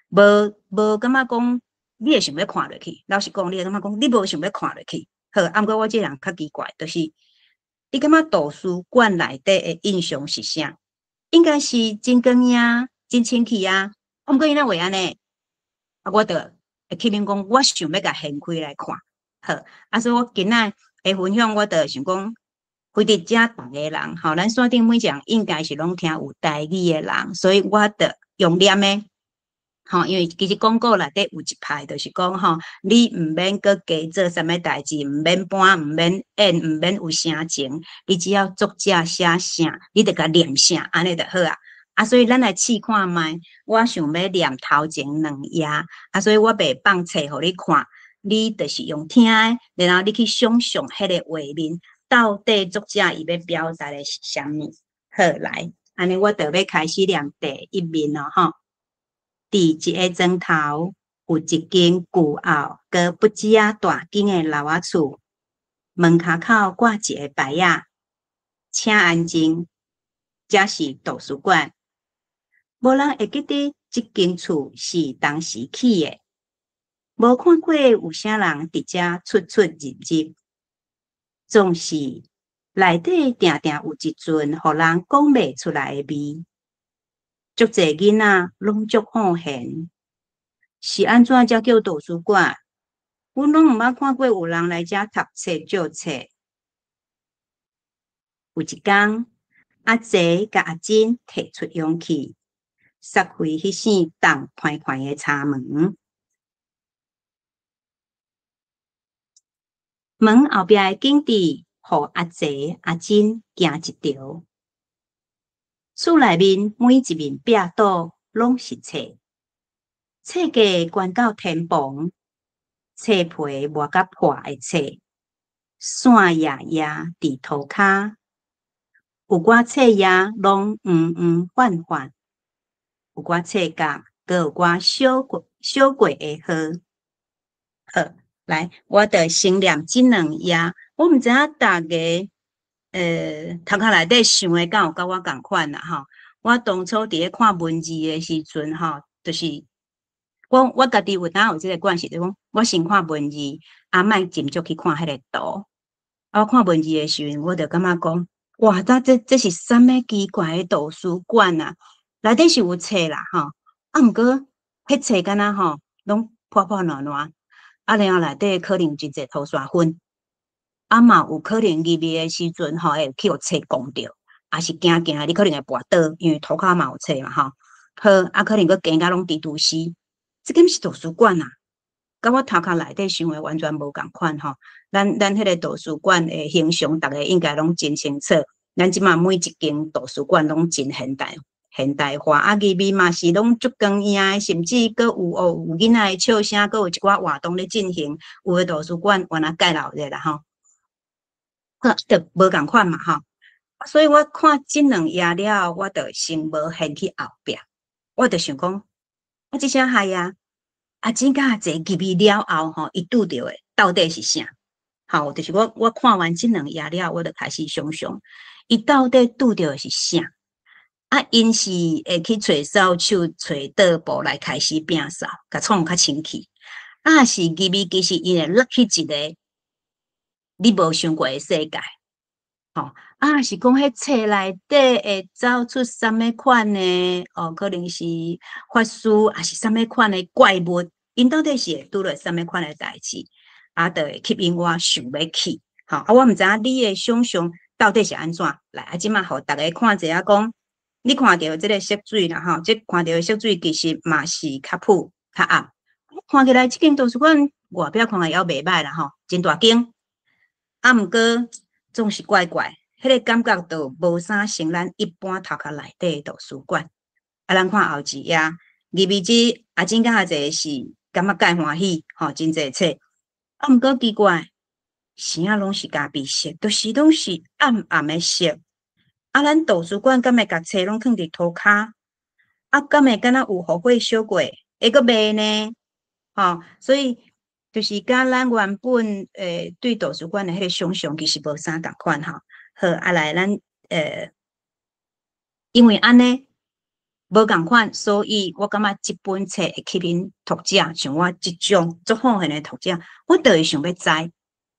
無無感覺講你會想欲看落去。老實講，你會感覺講你無想欲看落去。好，啊，毋過我這人較奇怪，就是你感覺圖書館內底的印象是啥？應該是真光影、真清氣啊。啊，毋過伊哪會按呢？啊，我就會去諗講，我想欲共掀開來看。好，啊，所以我今仔的分享，我就想講，非佇遮逐个人，吼，咱山頂每一人應該是攏聽有台語的人，所以我就用念的，吼，因為其實講古內底有一派，就是講吼，你毋免閣加做啥物代誌，毋免搬，毋免演，毋免有聲情，你只要作者寫啥，你就共念啥，按呢就好啊。啊，所以咱來試看覓，我想欲念頭前兩頁，啊，所以我袂放冊予你看，你就是用聽的，然後你去想象彼個畫面，到底作者伊欲表達的是啥物？好，來，按呢我就欲開始念第一面囉，吼。佇一个庄頭，有一間舊後閣不止仔大間的老仔厝，門跤口掛一个牌仔，請安靜，這是圖書館。無人會記得這間厝是當時起的，無看過有啥人佇遮出出入入，總是內底定定有一陣予人講袂出來的味。足濟囡仔攏足好閒，是按怎才叫圖書館？阮攏毋捌看過有人來遮讀冊借冊。有一工，阿濟佮阿珍提出勇氣，捒開彼扇凍寬寬的柴門。門後壁的景致，予阿濟、阿珍驚一趒。厝內面每一面壁倒攏是冊，冊架懸到天棚，冊皮磨甲破的冊，散掖掖佇塗跤，有寡冊頁攏黃黃泛泛，有寡冊角，閣有寡燒過燒過的號。好，來，我就先念這兩頁，我毋知影逐家。頭殼內底想的敢有佮我仝款啦吼。我當初佇咧看文字的時陣吼，就是我我家己有當有這个慣勢，就講我先看文字，啊，莫斟酌去看彼个圖。啊，我看文字的時陣，我就感覺講，哇，這這這是啥物奇怪的圖書館啊？內底是有冊啦吼，啊，毋過彼冊敢若吼，攏破破爛爛，啊，然後內底可能真濟塗沙粉。啊嘛有可能入去的時陣吼，會去予冊摃著，抑是行行你可能會跋倒，因為塗跤嘛有冊嘛吼。好，啊可能閣行甲攏蜘蛛絲，這敢是圖書館啊？佮我頭殼內底想的完全無仝款吼。咱咱彼个圖書館的形象，逐家應該攏真清楚。咱這馬每一間圖書館攏真現代現代化，啊入去嘛是攏足光影的，甚至閣有哦有囡仔的笑聲，閣有一寡活動咧進行。有的圖書館原來蓋鬧熱啦吼。就無仝款嘛吼，所以我看這兩頁了後，我就先無掀去後壁，我就想講，啊，這啥害啊？阿珍佮阿濟入去了後吼，伊拄著的到底是啥？吼，就是我我看完這兩頁了後，我就開始想象，伊到底拄著的是啥？啊，𪜶是會去揣掃帚、揣桌布來開始摒掃，共創較清氣，啊，是入去其實𪜶會落去一个。你無想過的世界，吼啊，是講彼冊內底會走出啥物款的？哦，可能是法師，抑是啥物款的怪物？𪜶到底是會拄著啥物款的代誌？啊，就會吸引我想欲去，吼啊！我毋知影你的想象到底是按怎？來，啊，這馬予逐家看一下，講你看著這个色水啦，吼，這看著的色水其實嘛是較樸較暗，看起來這間圖書館。外表看起來猶袂䆀啦吼，真大間。啊，毋過總是怪怪，彼個感覺就無啥像咱一般頭殼內底的圖書館。啊，咱看後一頁，入去這啊，真敢較濟是感覺蓋歡喜，吼，真濟冊。啊，毋過奇怪，啥攏是咖啡色，就是攏是暗暗的色。啊，咱圖書館敢會共冊攏囥佇塗跤？啊，敢會敢若有予火燒過？會閣袂呢？吼，所以就是佮咱原本對圖書館的彼個想象其實無啥仝款吼。好，啊來咱因為按呢無仝款，所以我感覺這本冊會吸引讀者，像我這種足好閒的讀者，我就會想欲知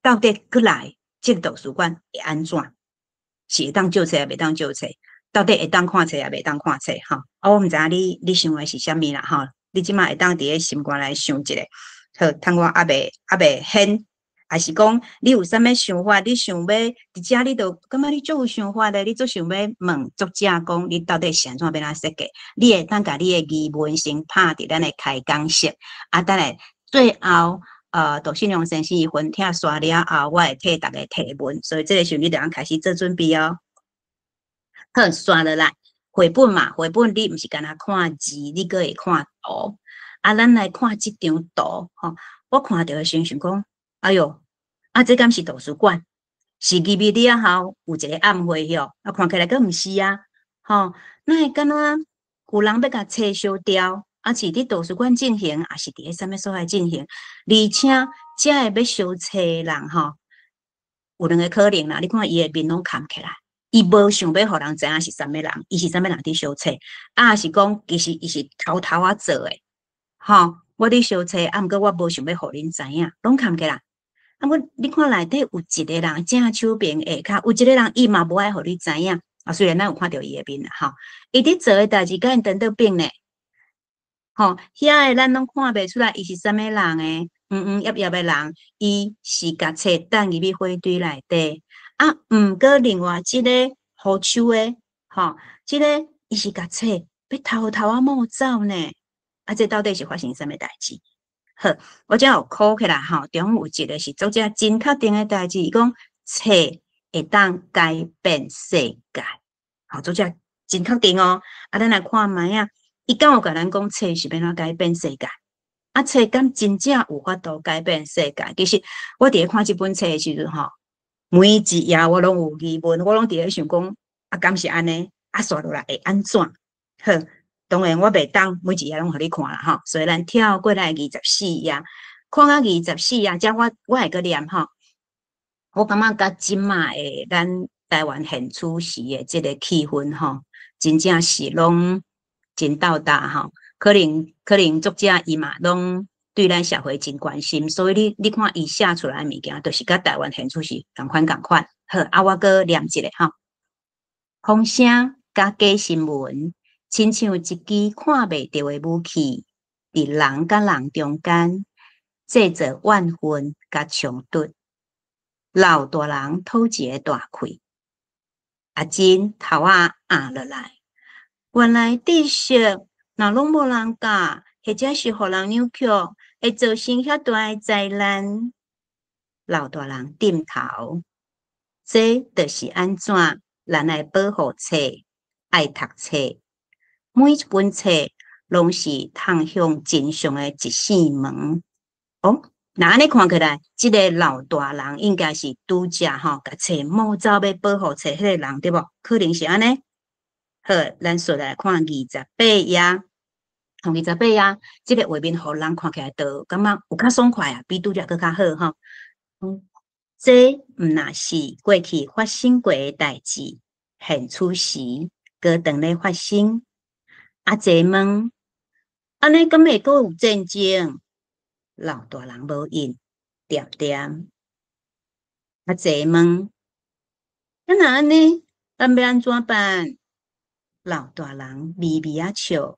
到底閣來這個圖書館會按怎？是會當借冊抑袂當借冊？到底會當看冊抑袂當看冊？吼，啊，我毋知影你想的是啥物啦？吼，你這馬會當佇咧心肝內想一下。好，趁我猶未掀，抑是講你有啥物想法？你想欲佇遮，你就感覺你足有想法的，你足想欲問作者講，你到底是按怎欲按怎設計？你會當共你的疑問先拍佇咱的開講室，啊，等下最後，杜信良先生伊分享煞了後，我會替逐家提問，所以這個時陣你就通開始做準備哦。好，煞落來，繪本嘛，繪本你毋是干焦看字，你閣會看圖。啊，咱來看這張圖，吼，我看著的時陣想講，哎喲，啊，這敢是圖書館？是入去了後有一個暗會吼，啊，看起來閣毋是啊，吼，哪會敢若有人欲共冊燒掉？啊，是佇圖書館進行，抑是佇咧啥物所在進行？而且，這个欲燒冊的人吼，有兩個可能啦。你看伊的面攏崁起來，伊無想欲予人知影是啥物人，伊是啥物人佇燒冊，啊，抑是講其實伊是偷偷仔做的，吼，我佇燒冊，啊，毋過我無想欲予恁知影，攏崁起來。啊，我你看內底有一個人正手邊下跤，有一個人伊嘛無愛予你知影，啊，雖然咱有看著伊的面啦，吼，伊佇做的代誌佮𪜶顛倒反呢。吼，遐個咱攏看袂出來伊是啥物人的，黃黃葉葉的人，伊是共冊擲入去火堆內底。啊，毋過另外這個護手的，吼，這個伊是共冊欲偷偷仔摸走呢。啊，這到底是發生啥物代誌？好，我遮有考起來吼，中有一個是作者真確定的代誌，伊講冊會當改變世界。好，作者真確定哦。啊，咱來看覓仔。伊敢有共咱講冊是欲按怎改變世界？啊，冊敢真正有法度改變世界？其實我佇咧看這本冊的時陣吼，每一頁我攏有疑問，我攏佇咧想講，啊，敢是按呢？啊，煞落來會按怎？好，當然我袂當每一頁攏予你看啦吼，所以咱跳過來二十四頁，看到二十四頁，遮我會閣念吼。我感覺佮這馬的咱台灣現此時的這個氣氛吼，真正是攏真鬥搭吼，可能作者伊嘛攏對咱社會真關心，所以你看伊寫出來的物件，就是佮台灣現此時仝款仝款。好，啊，我閣念一下吼。風聲佮假新聞，親像一支看袂著的武器，佇人佮人中間製造怨恨佮衝突。老大人吐一个大氣，阿珍頭仔壓落來。原來知識若攏無人教，或者是予人扭曲，會造成遐大的災難。老大人點頭，這就是按怎咱愛保護冊，愛讀冊。每一本冊攏是通向真相的一扇門。哦，若按呢看起來，這个老大人應該是拄才吼，共冊摸走欲保護冊彼個人對無？可能是按呢。好，咱紲來看二十八頁，二十八頁，這个畫面予人看起來就感覺有較爽快啊，比拄才閣較好吼。這毋若是過去發生過的代誌，現此時閣當咧發生。阿濟問：按呢敢會閣有戰爭？老大人無應，恬恬。阿濟問：啊若按呢，咱欲按怎辦？老大人微微仔笑，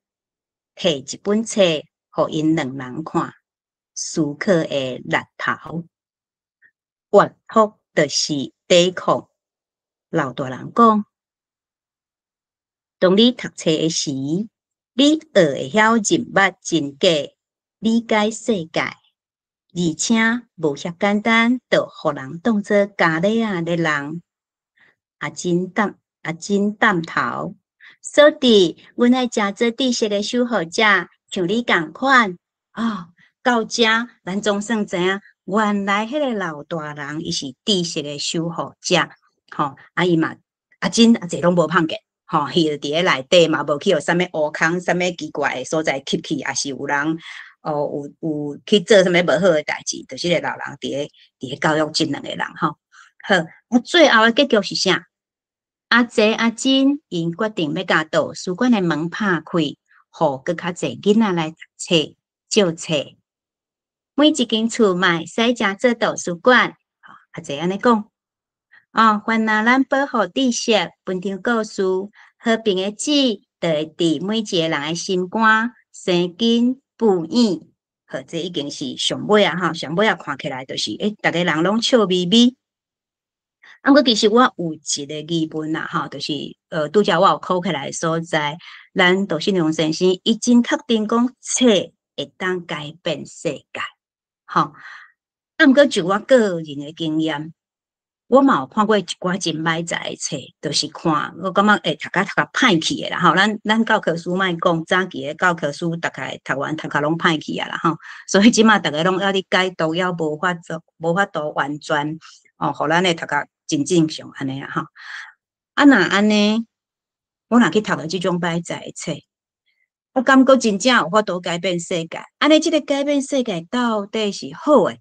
提一本冊予𪜶兩人看，思考的力頭，閱讀就是抵抗。老大人講：當你讀冊的時，你學會曉認捌真假，理解世界，而且無遐簡單，就予人當做咖喱仔咧人，阿珍點阿珍點頭。小弟，阮愛誠做知識的守護者，像你仝款。哦，到遮，咱總算知影，原來彼个老大人伊是知識的守護者。吼，啊伊嘛，阿珍阿濟攏無碰見，吼，伊就佇咧內底嘛，無去予啥物烏空、啥物奇怪的所在吸去，抑是有人哦，有去做啥物無好的代誌，就是彼个老人佇咧教育這兩个人吼。好，啊最後的結局是啥？阿濟阿珍𪜶決定欲共圖書館的門拍開，予閣較濟囡仔來讀冊、借冊。每一間厝嘛會使誠做圖書館。阿濟按呢講。哦，凡若咱保護知識、分享故事、和平的籽，就會佇每一个人的心肝生根孵養。好，這已經是上尾啊！吼，上尾啊，看起來就是，欸，逐个人攏笑眯眯。啊，毋過其實我有一个疑問啦，吼，就是，拄才我有考起來的所在，咱杜信良先生伊真確定講冊會當改變世界，吼。啊，毋過就我個人的經驗，我嘛有看過一寡真歹勢的冊，就是看我感覺會讀甲讀甲歹去的啦，吼。咱教科書莫講，早期的教科書逐概讀完讀甲攏歹去啊啦，吼。所以這馬逐个攏猶咧解讀，猶無法度完全哦，予咱的讀甲真正常按呢啦，吼。啊，若按呢，我若去讀著這種歹勢的冊，我感覺真正有法度改變世界。按呢，這个改變世界到底是好的，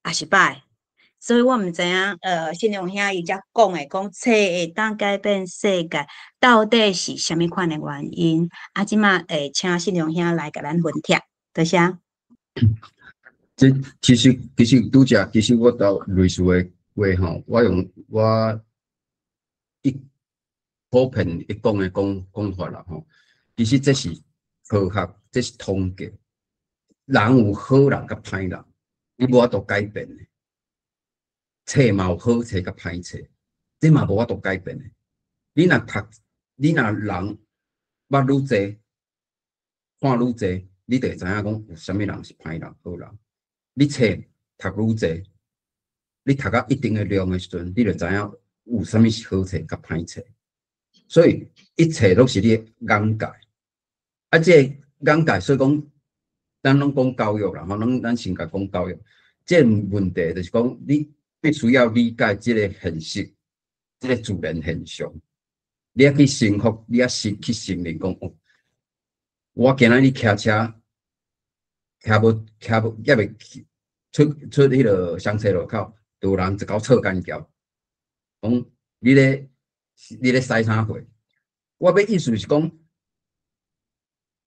抑是歹的？所以我毋知影，信良兄伊才講的，講冊會當改變世界，到底是啥物款的原因？啊，這馬會請信良兄來共咱分享，多謝。這其實拄才，其實我都類似的話吼，我用我一普遍一講的講法啦吼。其實這是科學，這是統計。人有好人佮歹人，你無法度改變的。冊嘛有好冊佮歹冊，這嘛無法度改變的。你若讀，你若人捌愈濟，看愈濟，你就會知影講有啥物人是歹人、好人。你冊讀愈濟，你讀到一定的量的時陣，你就知影有啥物是好冊佮歹冊。所以一切攏是你的眼界。啊，這个眼界，所以講，咱攏講教育啦，吼，咱先共講教育。這个問題就是講，你必須要理解這个現實，這個自然現象。你愛去臣服，你愛是去承認講，哦，我今仔日騎車，騎無騎無，猶未出彼个雙車路口，就有人一溝臭干譙，講你咧駛啥貨？我欲意思是講，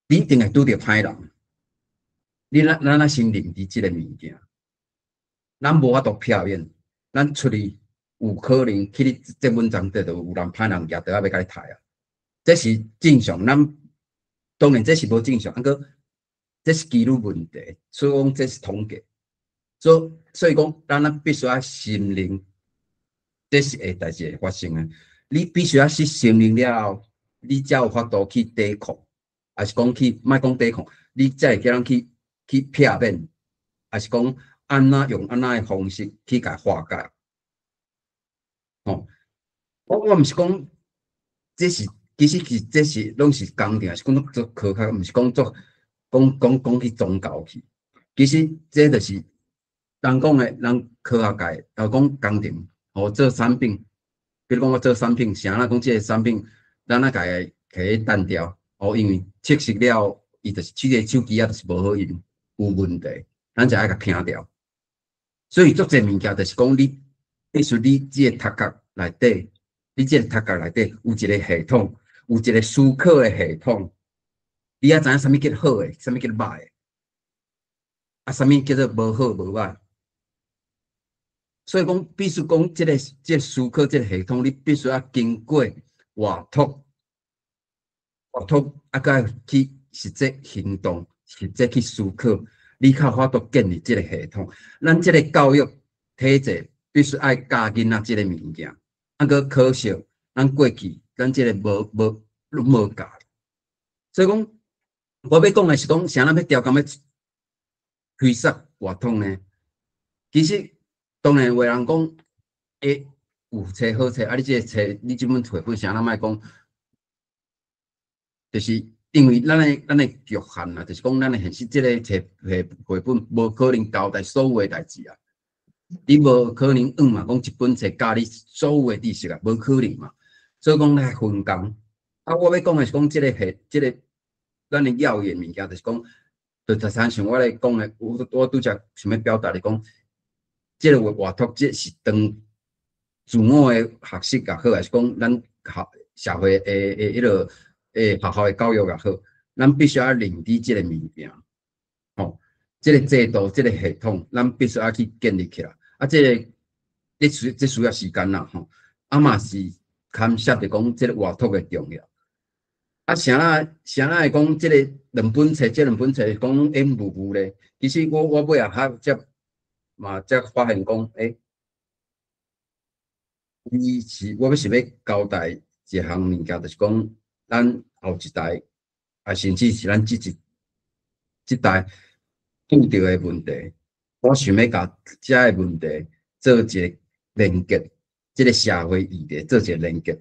你一定會拄著歹人。你咱咱先認知這个物件，咱無法度避免，咱出去有可能去你捷運站底就有人歹人舉刀仔欲共你刣啊！這是正常，咱當然這是無正常，毋過這是幾率問題，所以講這是統計。所以講，咱必須愛承認，這是會代誌會發生的。你必須愛去承認了後，你才有法度去抵抗，抑是講去莫講抵抗，你才會叫人去避免，抑是講按怎用按怎的方式去共化解。吼，我毋是講這是，其實是這是攏是工程，是講做科學，毋是講做講講講去宗教去。其實這就是人講的，人科學界又講工程，吼做產品，比如講我做產品，啥人講這个產品，咱愛共伊提去單調，哦，因為測試了，伊就是這个手機仔就是無好用，有問題，咱就愛共摒掉。所以足濟物件就是講你必須你這個頭殼內底，你這個頭殼內底有一个系統，有一個思考的系統，你愛知影啥物叫好的，啥物叫歹的，啊，啥物叫做無好無歹。所以講，必須講這個思考這個系統，你必須愛經過活脫，活脫啊，閣去實際行動，實際去思考，你較有法度建立這個系統。咱這個教育體制必須愛教囡仔這個物件，啊，閣可惜，咱過去咱這個無攏無教。所以講，我欲講的是講，啥人欲調工欲推捒活動呢？其實當然有人講，欸，有冊好冊，啊，你這个冊，你這本繪本啥咱莫講，就是因為咱的局限啊，就是講咱的現實，這个冊繪本無可能交代所有的代誌啊。你無可能硬嘛講一本冊教你所有的知識啊，無可能嘛。所以講來分工。啊，我欲講的是講這个系，這个咱的教育的物件，就是講，就親像我咧講的，我拄才想欲表達的講，這个活托這是當自我的學習也好，還是講咱學社會的彼落學校的教育也好，咱必須愛認知這个物件，吼，這个制度、這个系統，咱必須愛去建立起來。啊，這个這需要時間啦，吼，啊嘛是牽涉著講這个活托的重要。啊，啥啦會講這个兩本冊，這兩本冊講演無無咧？其實我尾仔較才嘛才發現講，欸，伊是我欲是欲交代一項物件，就是講咱後一代，啊，甚至是咱這一代拄著的問題，我想欲共遮个問題做一個連結，這个社會議題做一個連結，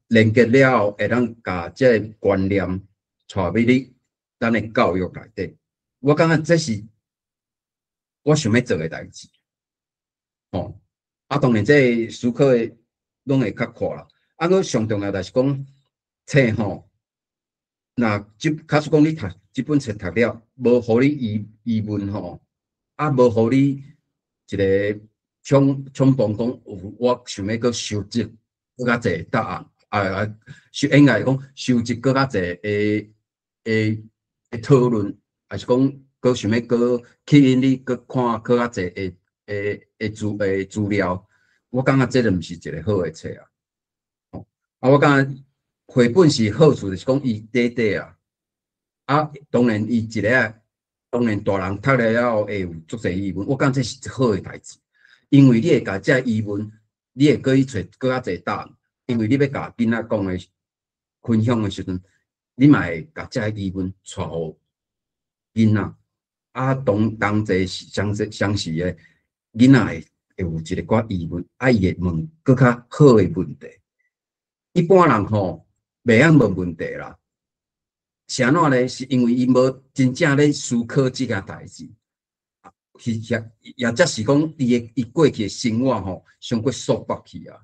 連結了後，會當共這个觀念帶入你咱的教育內底。我感覺這是我想欲做的代誌，吼。啊，當然這个思考的攏會較闊啦。啊，閣上重要就是講冊吼，若這假使講你讀這本冊讀了，無予你疑問吼，啊，無予你一个衝動講，我想欲閣收集閣較濟答案，啊，應該講收集閣較濟的討論，還是講閣想欲閣吸引你閣看閣較濟的資料，我感覺這就毋是一个好的冊啊。啊，我感覺繪本是好處，就是講伊短短啊，啊，當然伊一个，當然大人讀了後會有足濟疑問，我感覺這是好的代誌，因為你會共這疑問，你會閣去揣閣較濟答案，因為你欲共囡仔講的分享的時陣，你嘛會共這疑問帶予囡仔，啊，當同齊相相時的囡仔會有一个寡疑問，啊，伊會問閣較好的問題。一般人吼袂曉問問題啦，是按怎咧？是因為伊無真正咧思考這件代誌，是也則是講伊過去的生活吼，傷過束縛去啊。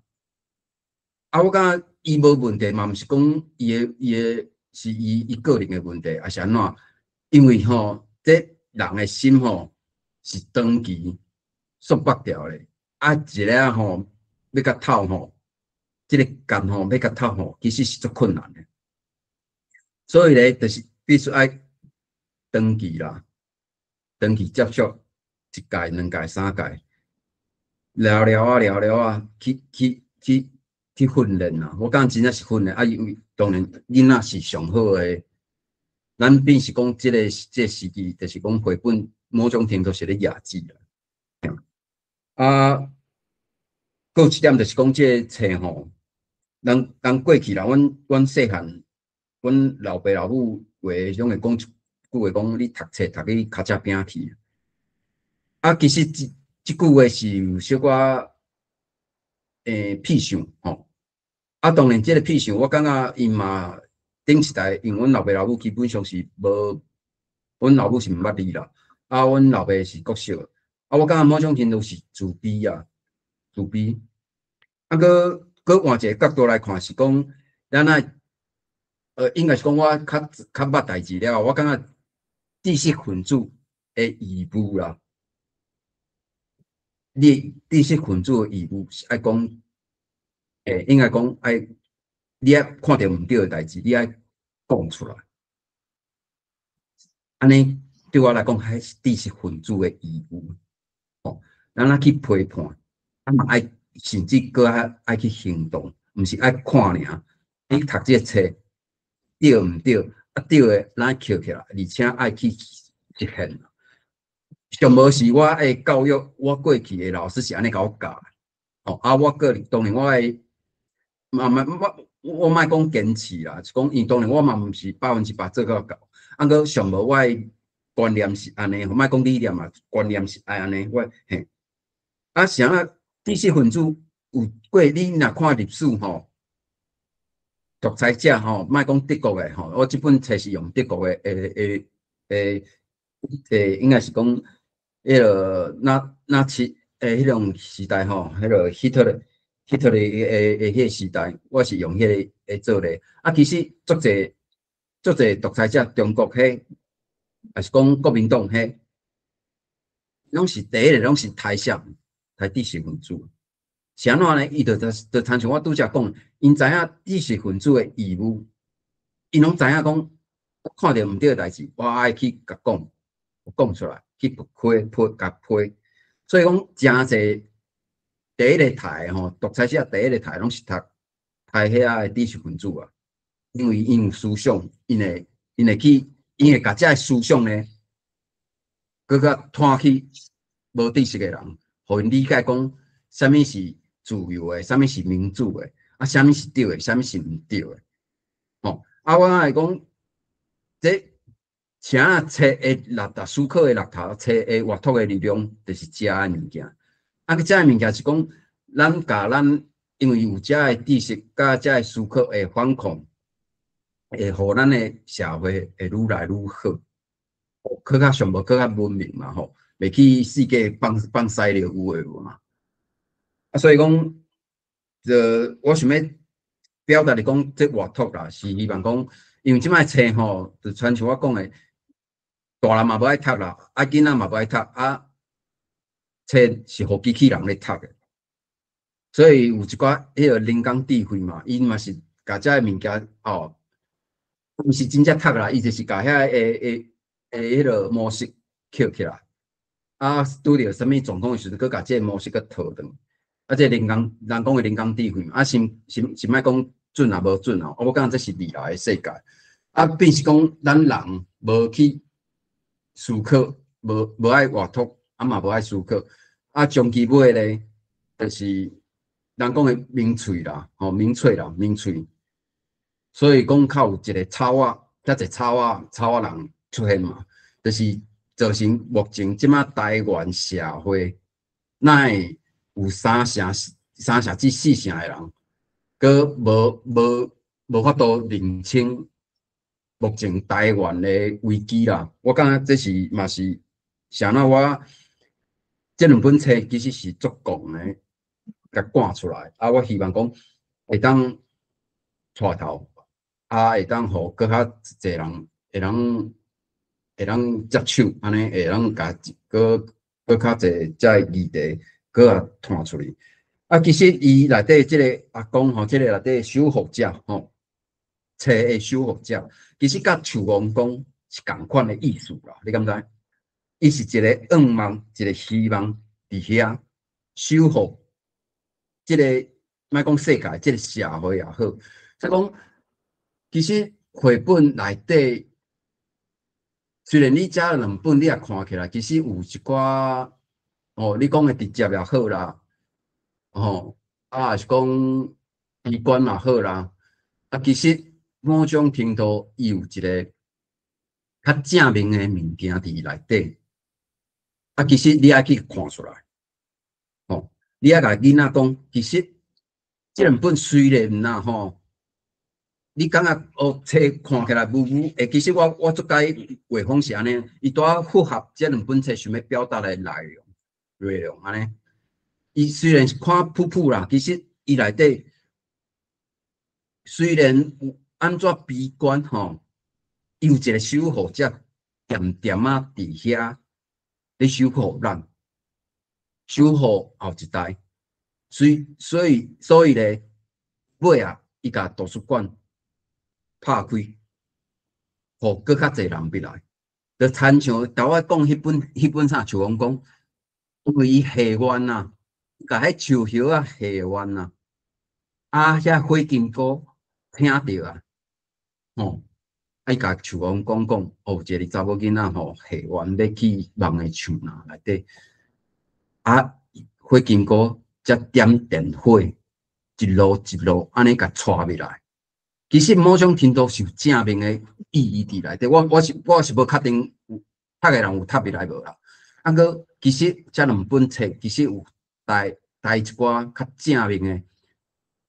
啊，我感覺伊無問題嘛，毋是講伊的是伊個人的問題，抑是按怎？因為吼，這人的心吼是長期束縛牢的，啊，一个吼欲共透吼，這个結吼欲共透吼，其實是足困難的。所以咧，就是必須愛長期啦，長期接觸一屆、兩屆、三屆，了了啊，了了啊，去訓練啦。我感覺真正是訓練啊，因為當然囡仔是上好的。咱變是講這个時期，就是講繪本某種程度是咧壓制啦。啊，閣有一點就是講這个冊吼，咱過去啦，阮細漢，阮老爸老母話攏會講一句話，講你讀冊讀去尻脊餅去。啊，其實這句話是有小可偏向吼。啊，當然這个偏向，我感覺伊嘛頂一代，因為阮老爸老母基本上是無，阮老母是毋捌字啦，啊，阮老爸是國小，啊，我感覺某種程度是自卑啊，自卑。啊，閣換一个角度來看，是講咱愛，應該是講我較捌代誌了後，我感覺知識分子的義務啦，你知識分子的義務是愛講，應該講愛，你愛看著毋對的代誌，你愛講出來。按呢對我來講，彼是知識分子的義務。吼，咱愛去批判，啊嘛愛甚至閣較愛去行動，毋是愛看爾。你讀這个冊對毋對？啊對的，咱愛抾起來，而且愛去實現。上無是我的教育，我過去的老師是按呢共我教。吼，啊，我個人當然我會嘛嘛我莫講堅持啦，是講因當然我嘛毋是100%做到到，啊，閣上無我的觀念是按呢，莫講理念啊，觀念是愛按呢，我嘿。啊，啥啊？知識分子有過，你若看歷史吼，獨裁者吼，莫講德國的吼，我這本冊是用德國的，誒誒誒誒，應該是講彼個納粹的彼種時代吼，彼個希特勒希特勒的彼個時代，我是用彼個來做例。啊，其實足濟足濟獨裁者，中國彼，抑是講國民黨彼，攏是第一个，攏是刣啥？刣知識分子。是按怎呢？伊就親像我拄才講，𪜶知影知識分子的義務，𪜶攏知影講，看著毋對的代誌，我愛去共講，講出來，去批批共批。所以講，誠濟第一個刣吼，獨裁者第一個刣攏是讀刣遐的知識分子啊，因為𪜶有思想，𪜶會去，𪜶會共這个思想呢，閣較拖去無知識的人，予𪜶理解講，啥物是自由的，啥物是民主的，啊，啥物是對的，啥物是毋對的，吼。啊，我會講，這啥冊的垃圾，思考的垃圾，冊的活脫的力量，就是遮的物件。啊，遮的物件是講，咱共咱因為有遮的知識，佮遮的思考會反抗，會予咱的社會會愈來愈好，閣較上無閣較文明嘛吼，袂去世界放放屎尿有的無嘛。啊，所以講，我想欲表達的講，這活脫啦，是希望講，因為這擺冊吼，就親像我講的，大人嘛無愛讀啦，啊，囡仔嘛無愛讀，啊，冊是予機器人咧讀的，所以有一寡彼個人工智慧嘛，𪜶嘛是共這个物件哦，毋是真正讀啦，伊就是共遐个的的彼個模式抾起來，啊，拄著啥物狀況的時陣，閣共這个模式閣套轉。啊，這人講的人工智慧嘛，啊，先莫講準抑無準哦，我感覺這是未來的世界。啊，變是講咱人無去思考，無愛活脫，啊嘛無愛思考，啊，終其尾咧，就是人講的民粹啦，吼，民粹啦，民粹。所以講較有一個草仔，遮濟草仔人出現嘛，就是造成目前這馬台灣社會，哪會有三成、三成至四成的人，閣無法度認清目前台灣的危機啦。我感覺這是嘛是，啥那我這兩本冊其實是足戇的，共趕出來。啊，我希望講會當帶頭，啊，會當予閣較濟人會當接手，按呢會當共閣較濟這个議題閣共拖出去。啊，其實伊內底這个阿公吼，這个內底守護者吼，冊的守護者，其實佮樹王公是仝款的意思啦，你敢知？伊是一個願望，一個希望佇遐守護這个，莫講世界，這个社會也好。所以講，其實繪本內底，雖然你這兩本你也看起來，其實有一寡哦，你講的直接也好啦，吼，啊，是講悲觀也好啦，啊，其實某種程度伊有一个較正面的物件佇內底，啊，其實你愛去看出來，吼，你愛共囡仔講，其實這兩本雖然啦，吼，你感覺哦，冊看起來霧霧，欸，其實我足佮意畫風是按呢，伊拄仔符合這兩本冊想欲表達的內容按呢。伊雖然是看噗噗啦，其實伊內底雖然有按怎悲觀吼，伊有一個守護者恬恬仔佇遐咧守護咱，守護後一代。所以咧，尾仔，伊共圖書館拍開，予閣較濟人入來，就親像頭仔講彼本啥樹王講，因為伊還願啊，共彼樹葉仔還願啊，啊，遐火金姑聽著啊，吼，啊，伊共樹王公講，哦，有一個查某囡仔吼，還願欲去夢的樹林內底，啊，火金姑才點電火，一路一路按呢共帶入來。其實某種程度是有正面的意義佇內底，我是無確定有讀的人有讀入來無啦？啊，閣其實這兩本冊其實有帶帶一寡較正面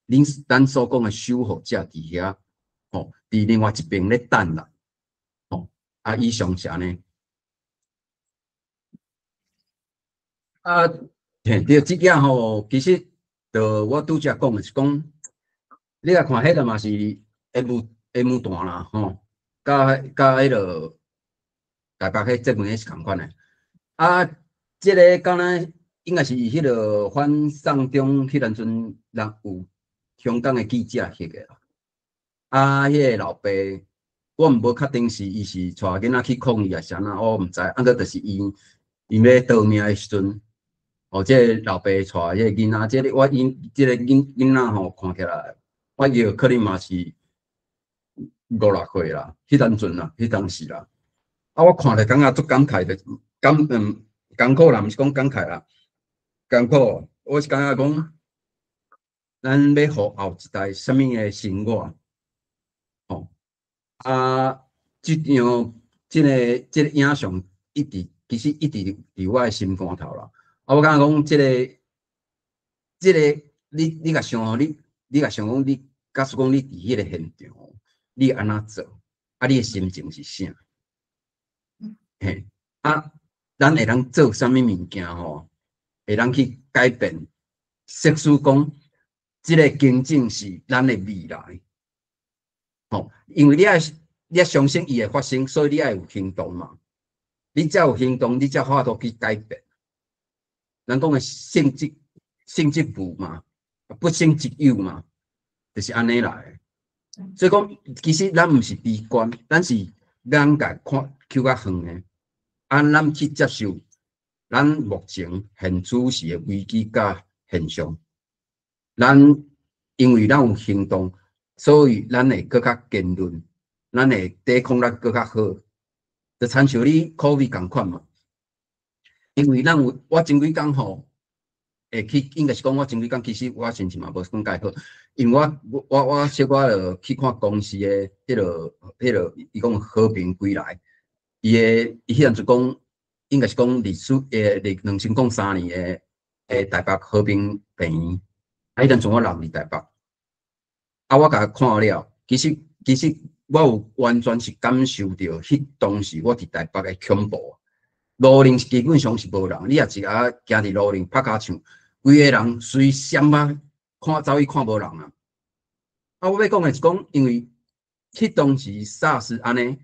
的，恁咱所講的守護者佇遐，吼，佇另外一邊咧等啦，吼，啊，以上是按呢。啊，嘿，對，這件吼，其實就我拄才講的是講，你來看彼個嘛是煙霧彈啦，吼，佮彼個台北彼這門是仝款的。啊，這个敢若應該是彼個反送中彼當陣，人有香港的記者翕的啦。啊，彼個老爸，我毋無確定是伊是帶囡仔去抗議抑是按怎，我毋知。啊，閣就是伊伊欲逃命的時陣，哦，這个老爸帶這个囡仔，這个我因這个囡仔吼看起來，我以為可能嘛是五六歲啦，彼當陣啦，彼當時啦。啊，我看咧感覺足感慨的，艱苦啦，毋是講感慨啦，艱苦。我是感覺講，咱欲予後一代啥物的生活，吼啊，這張這個影像一直其實一直佇我的心肝頭啦。啊，我感覺講這個，你共想吼，你共想講，你假使講你佇彼個現場，你按怎做？啊，你的心情是啥？嘿，啊，咱會當做啥物物件吼？會當去改變？設使講，這个情景是咱的未來，吼，因為你愛相信伊會發生，所以你愛有行動嘛。你才有行動，你才有法度去改變。人講的信則信則無嘛，不信則有嘛，就是按呢來的。所以講，其實咱毋是悲觀，咱是眼界看抾較遠的，啊，咱去接受咱目前現此時的危機佮現象。咱因為咱有行動，所以咱會閣較堅韌，咱會抵抗力閣較好。就親像你 COVID 仝款嘛，因為咱有我前幾工吼，會去，應該是講我前幾工其實我心情嘛無講介好，因為我小可就去看公視的彼個，伊講和平歸來，伊彼陣就講，應該是講歷史的2003年的台北和平病院，啊，彼陣陣我人佇台北，啊，我共看了，其實我有完全是感受著，彼當時我佇台北的恐怖。路頂基本上是無人，你若一下行佇路頂拍跤唱，規个人隨閃啊，看走去看無人啊。啊，我欲講的是講，因為彼當時 SARS 按呢，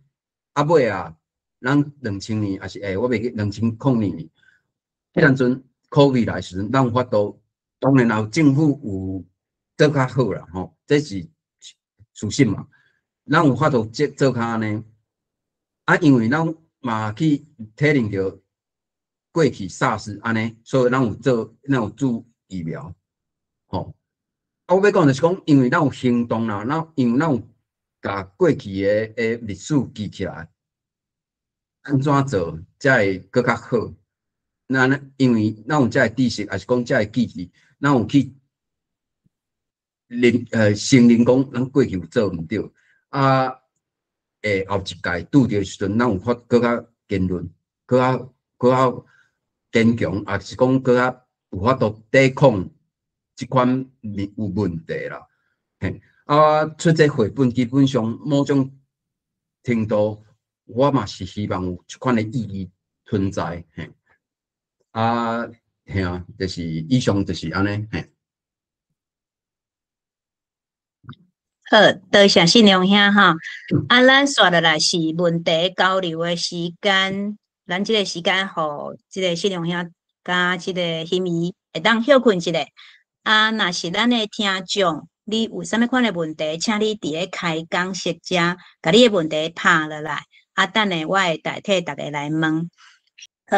啊尾啊，咱2000年抑是欸，我袂記2002年，彼當陣 COVID 來時陣，咱有法度，當然也有政府有做較好啦，吼，這是事實嘛。咱有法度做做較按呢，啊，因為咱嘛去體認著過去 SARS 按呢，所以咱有做，咱有注疫苗，吼。啊，我欲講就是講，因為咱有行動啦，咱因為咱有共過去的歷史記起來，按怎做才會閣較好？咱因為咱有這个知識，抑是講這个記憶，咱有去承認講咱過去有做毋對。啊，會後一屆拄著時陣，咱有法閣較堅韌，閣較堅強，抑是講閣較有法度抵抗這款有問題啦。嘿，啊，出這繪本基本上某種程度，我嘛是希望有這款的意義存在。嘿，啊，嘿啊，就是以上就是按呢，嘿。好，多謝信良兄吼。啊，咱紲落來是問題交流的時間，咱這个時間予這个信良兄佮這个欣怡會當歇睏一下。啊，若是咱的聽眾，你有啥物款的問題，請你佇咧開講室遮，共你的問題拍落來。啊，等下我會代替逐家來問。好，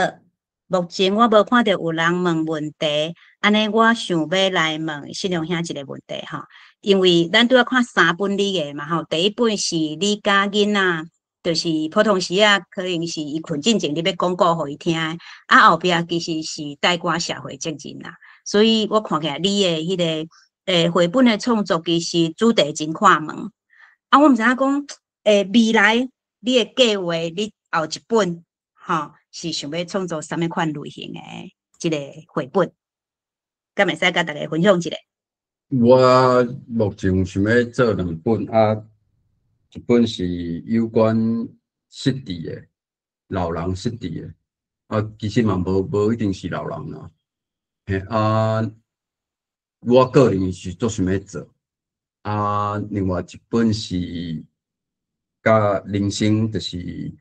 目前我無看著有人問問題，按呢我想欲來問信良兄一个問題吼。因為咱拄仔看三本你的嘛吼，第一本是你佮囡仔，就是普通時啊，可能是伊睏進前你欲講故予伊聽，啊後壁其實是帶掛社會責任啦。所以我看起來你的彼个繪本的創作其實主題真闊門。啊，我毋知影講，未來你的計劃，你後一本，吼，吼，是想欲創作啥物款類型的這个繪本？敢會使佮大家分享一下？我目前想欲做兩本啊，一本是有關失智的，老人失智的，啊，其實嘛無一定是老人啦，嘿啊，我個人是足想欲做，啊，另外一本是佮人生，就是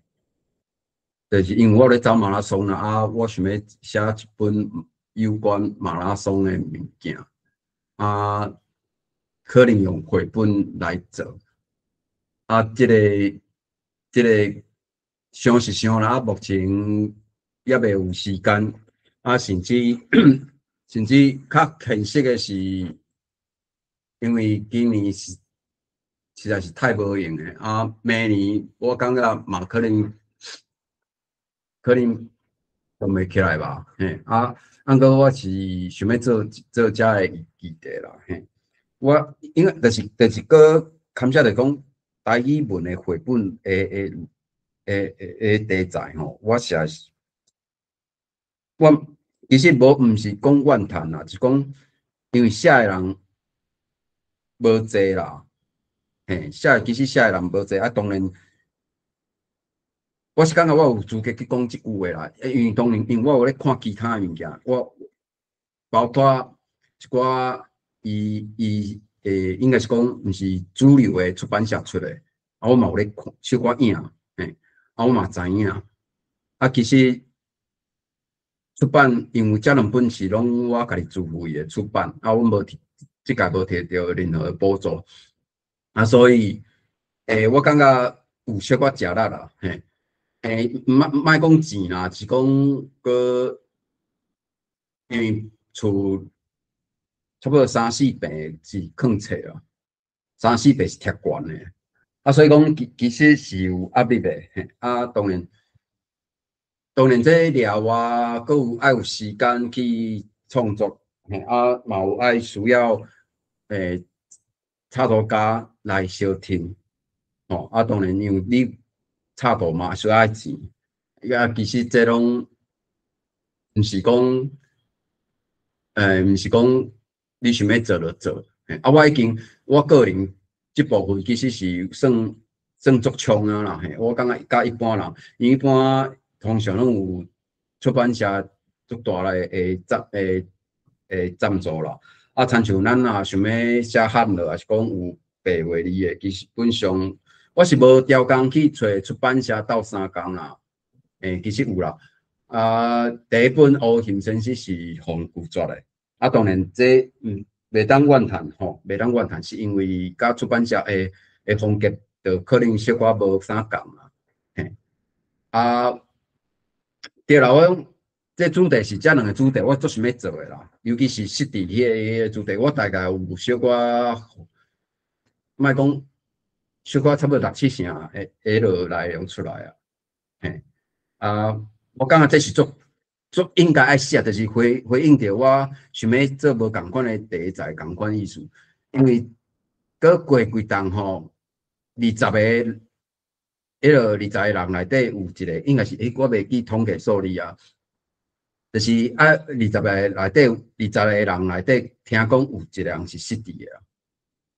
因為我咧走馬拉松啦，啊，我想欲寫一本有關馬拉松的物件。啊，可能用繪本來做，啊，這個想是想啦，啊，目前猶未有時間，啊，甚至較現實的是，因為今年是實在是太無閒的，啊，明年我感覺嘛可能做袂起來吧，嘿，啊。毋過我是想欲做做遮的議題啦，嘿，我因為就是閣感謝就講台語文的繪本的題材吼，我實在是我其實無毋是講怨嘆啦，是講因為寫的人無濟啦，嘿，其實寫的人無濟啊，當然我是感覺我有資格去講這句話啦，因為當然，因為我有咧看其他的物件，我包括一寡伊應該是講毋是主流的出版社出的，啊，我嘛有咧看小可影，嘿，啊，我嘛知影，啊，其實出版因為這兩本是攏我家己自費的出版，啊，阮無提，這屆無提著任何的補助，啊，所以我感覺有小可食力啦，嘿。莫莫講錢啦，是講閣因為厝差不多三四坪是囥冊啊，三四坪是貼懸的，啊，所以講其實是有壓力的，嘿，啊，當然這了我閣有愛有時間去創作，嘿，啊，嘛有愛需要插圖家來相挺，吼，啊，當然因為你插圖嘛需要愛錢，啊，其實這攏毋是講你想欲做就做，啊，我已經我個人這部分其實是算足衝啊啦，嘿，我感覺佮一般人，因為一般通常攏有出版社足大來的贊助啦，啊，親像咱若想欲寫漢落，抑是講有白話字的，其實本上我是無刁工去揣出版社鬥相共啦，其實有啦，啊，第一本烏熊先生是予人拒絕的，啊，當然這袂當怨嘆吼，袂當怨嘆，是因為佮出版社的風格，就可能小可無啥仝啦，嘿，啊，對啦，我講這主題是這兩個主題，我足想欲做的啦，尤其是失智彼個主題，我大概有小可，莫講小可差不多六七成的彼落內容出來啊，嘿，啊，我感覺這是足足應該愛寫，就是回應著我想欲做無仝款的題材，仝款意思，因為閣過幾冬吼，二十個，彼落20個人內底有一個，應該是，我袂記統計數字啊，就是啊，二十個內底，20個人內底，聽講有一個人是失智的啊。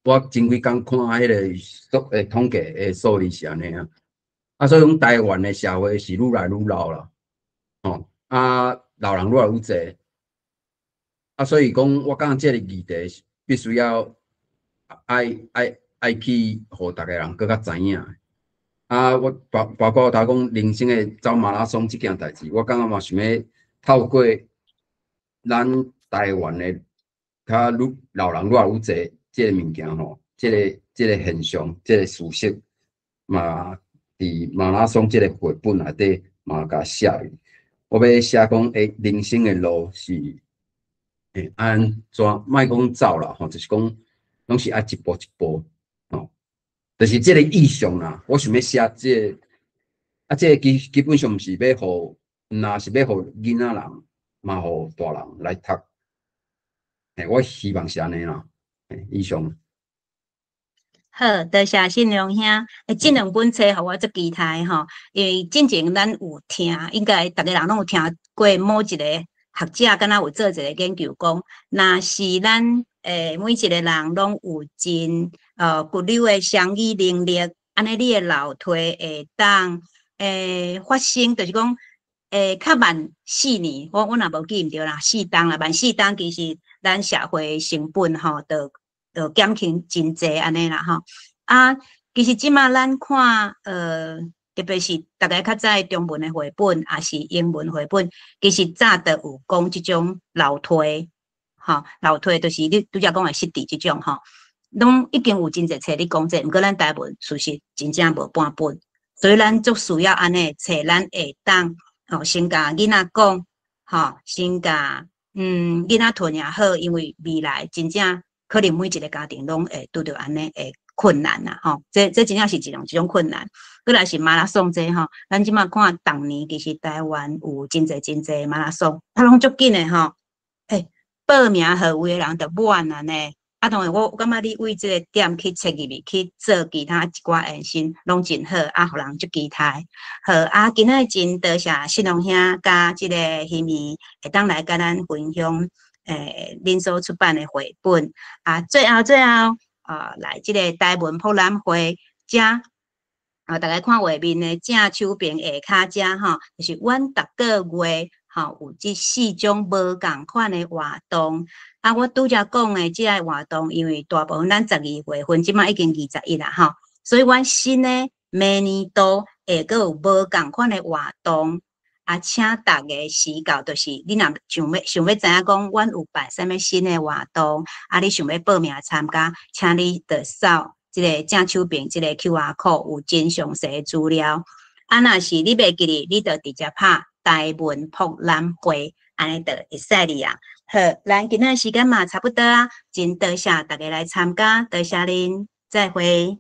我前幾工看彼个統計的數字是按呢啊，啊，所以講台灣的社會是愈來愈老啦，吼，啊，老人愈來愈濟，啊，所以講我感覺這個議題是必須要愛去予逐个人閣較知影。啊，我包括頭講人生的走馬拉松這件代誌，我感覺嘛想欲透過咱台灣的較愈老人愈來愈濟這个物件吼，這個現象，這個事實，嘛佇馬拉松這個繪本內底嘛共寫入。我欲寫講，人生的路是按怎，莫講走啦吼，就是講攏是愛一步一步吼，就是這個意象啦。我想欲寫這個，啊，這個基本上毋是欲予，若是欲予囡仔人，嘛予大人來讀。我希望是按呢啦，以上。好，多謝信良兄。欸，這兩本冊予我足期待吼，因為進前咱有聽，應該逐个人攏有聽過某一個學者，敢若有做一個研究講，若是咱每一個人攏有真骨溜的雙語能力，按呢你的老退會當發生，就是講較慢四年，我若無記毋著啦，四冬啦，慢四冬其實咱社會成本吼，就減輕真濟按呢啦吼。啊，其實這馬咱看，特別是逐家較知中文的繪本，抑是英文繪本，其實早就有講這種老退，吼，老退就是你拄才講的失智這種吼，攏已經有真濟冊咧講這個，毋過咱台文事實真正無半本，所以咱足需要按呢冊，咱會當吼先共囡仔講，吼，先共囡仔屯也好，因為未來真正可能每一個家庭攏會拄著按呢的困難啦，吼，這真正是一種困難。過來是馬拉松這吼，咱這馬看逐年其實台灣有真濟真濟馬拉松，啊攏足緊的吼，欸，報名號位的人就滿啊呢。啊，當然我感覺你為這個點去切入去去做其他一寡延伸，攏真好，啊，予人足期待。好，啊，今仔日真多謝信良兄佮這個欣怡會當來佮咱分享，恁所出版的繪本。啊，最後最後，啊，來這個台文博覽會遮，啊，逐家看畫面的正手邊下跤遮吼，就是阮逐個月吼有這四種無仝款的活動。啊，我拄才講的這个活動，因為大部分咱12月份，這馬已經21啦吼，所以阮新的明年度會閣有無仝款的活動。啊，請逐家時到，就是你若想欲知影講，阮有辦啥物新的活動，啊，你想欲報名參加，請你就掃這個正手邊這個 QR code，有真詳細的資料。啊，若是你袂記得，你就直接拍台文博覽會，按呢就會使哩啊。好，咱今仔時間嘛差不多啊，真多謝逐家來參加，多謝恁，再會。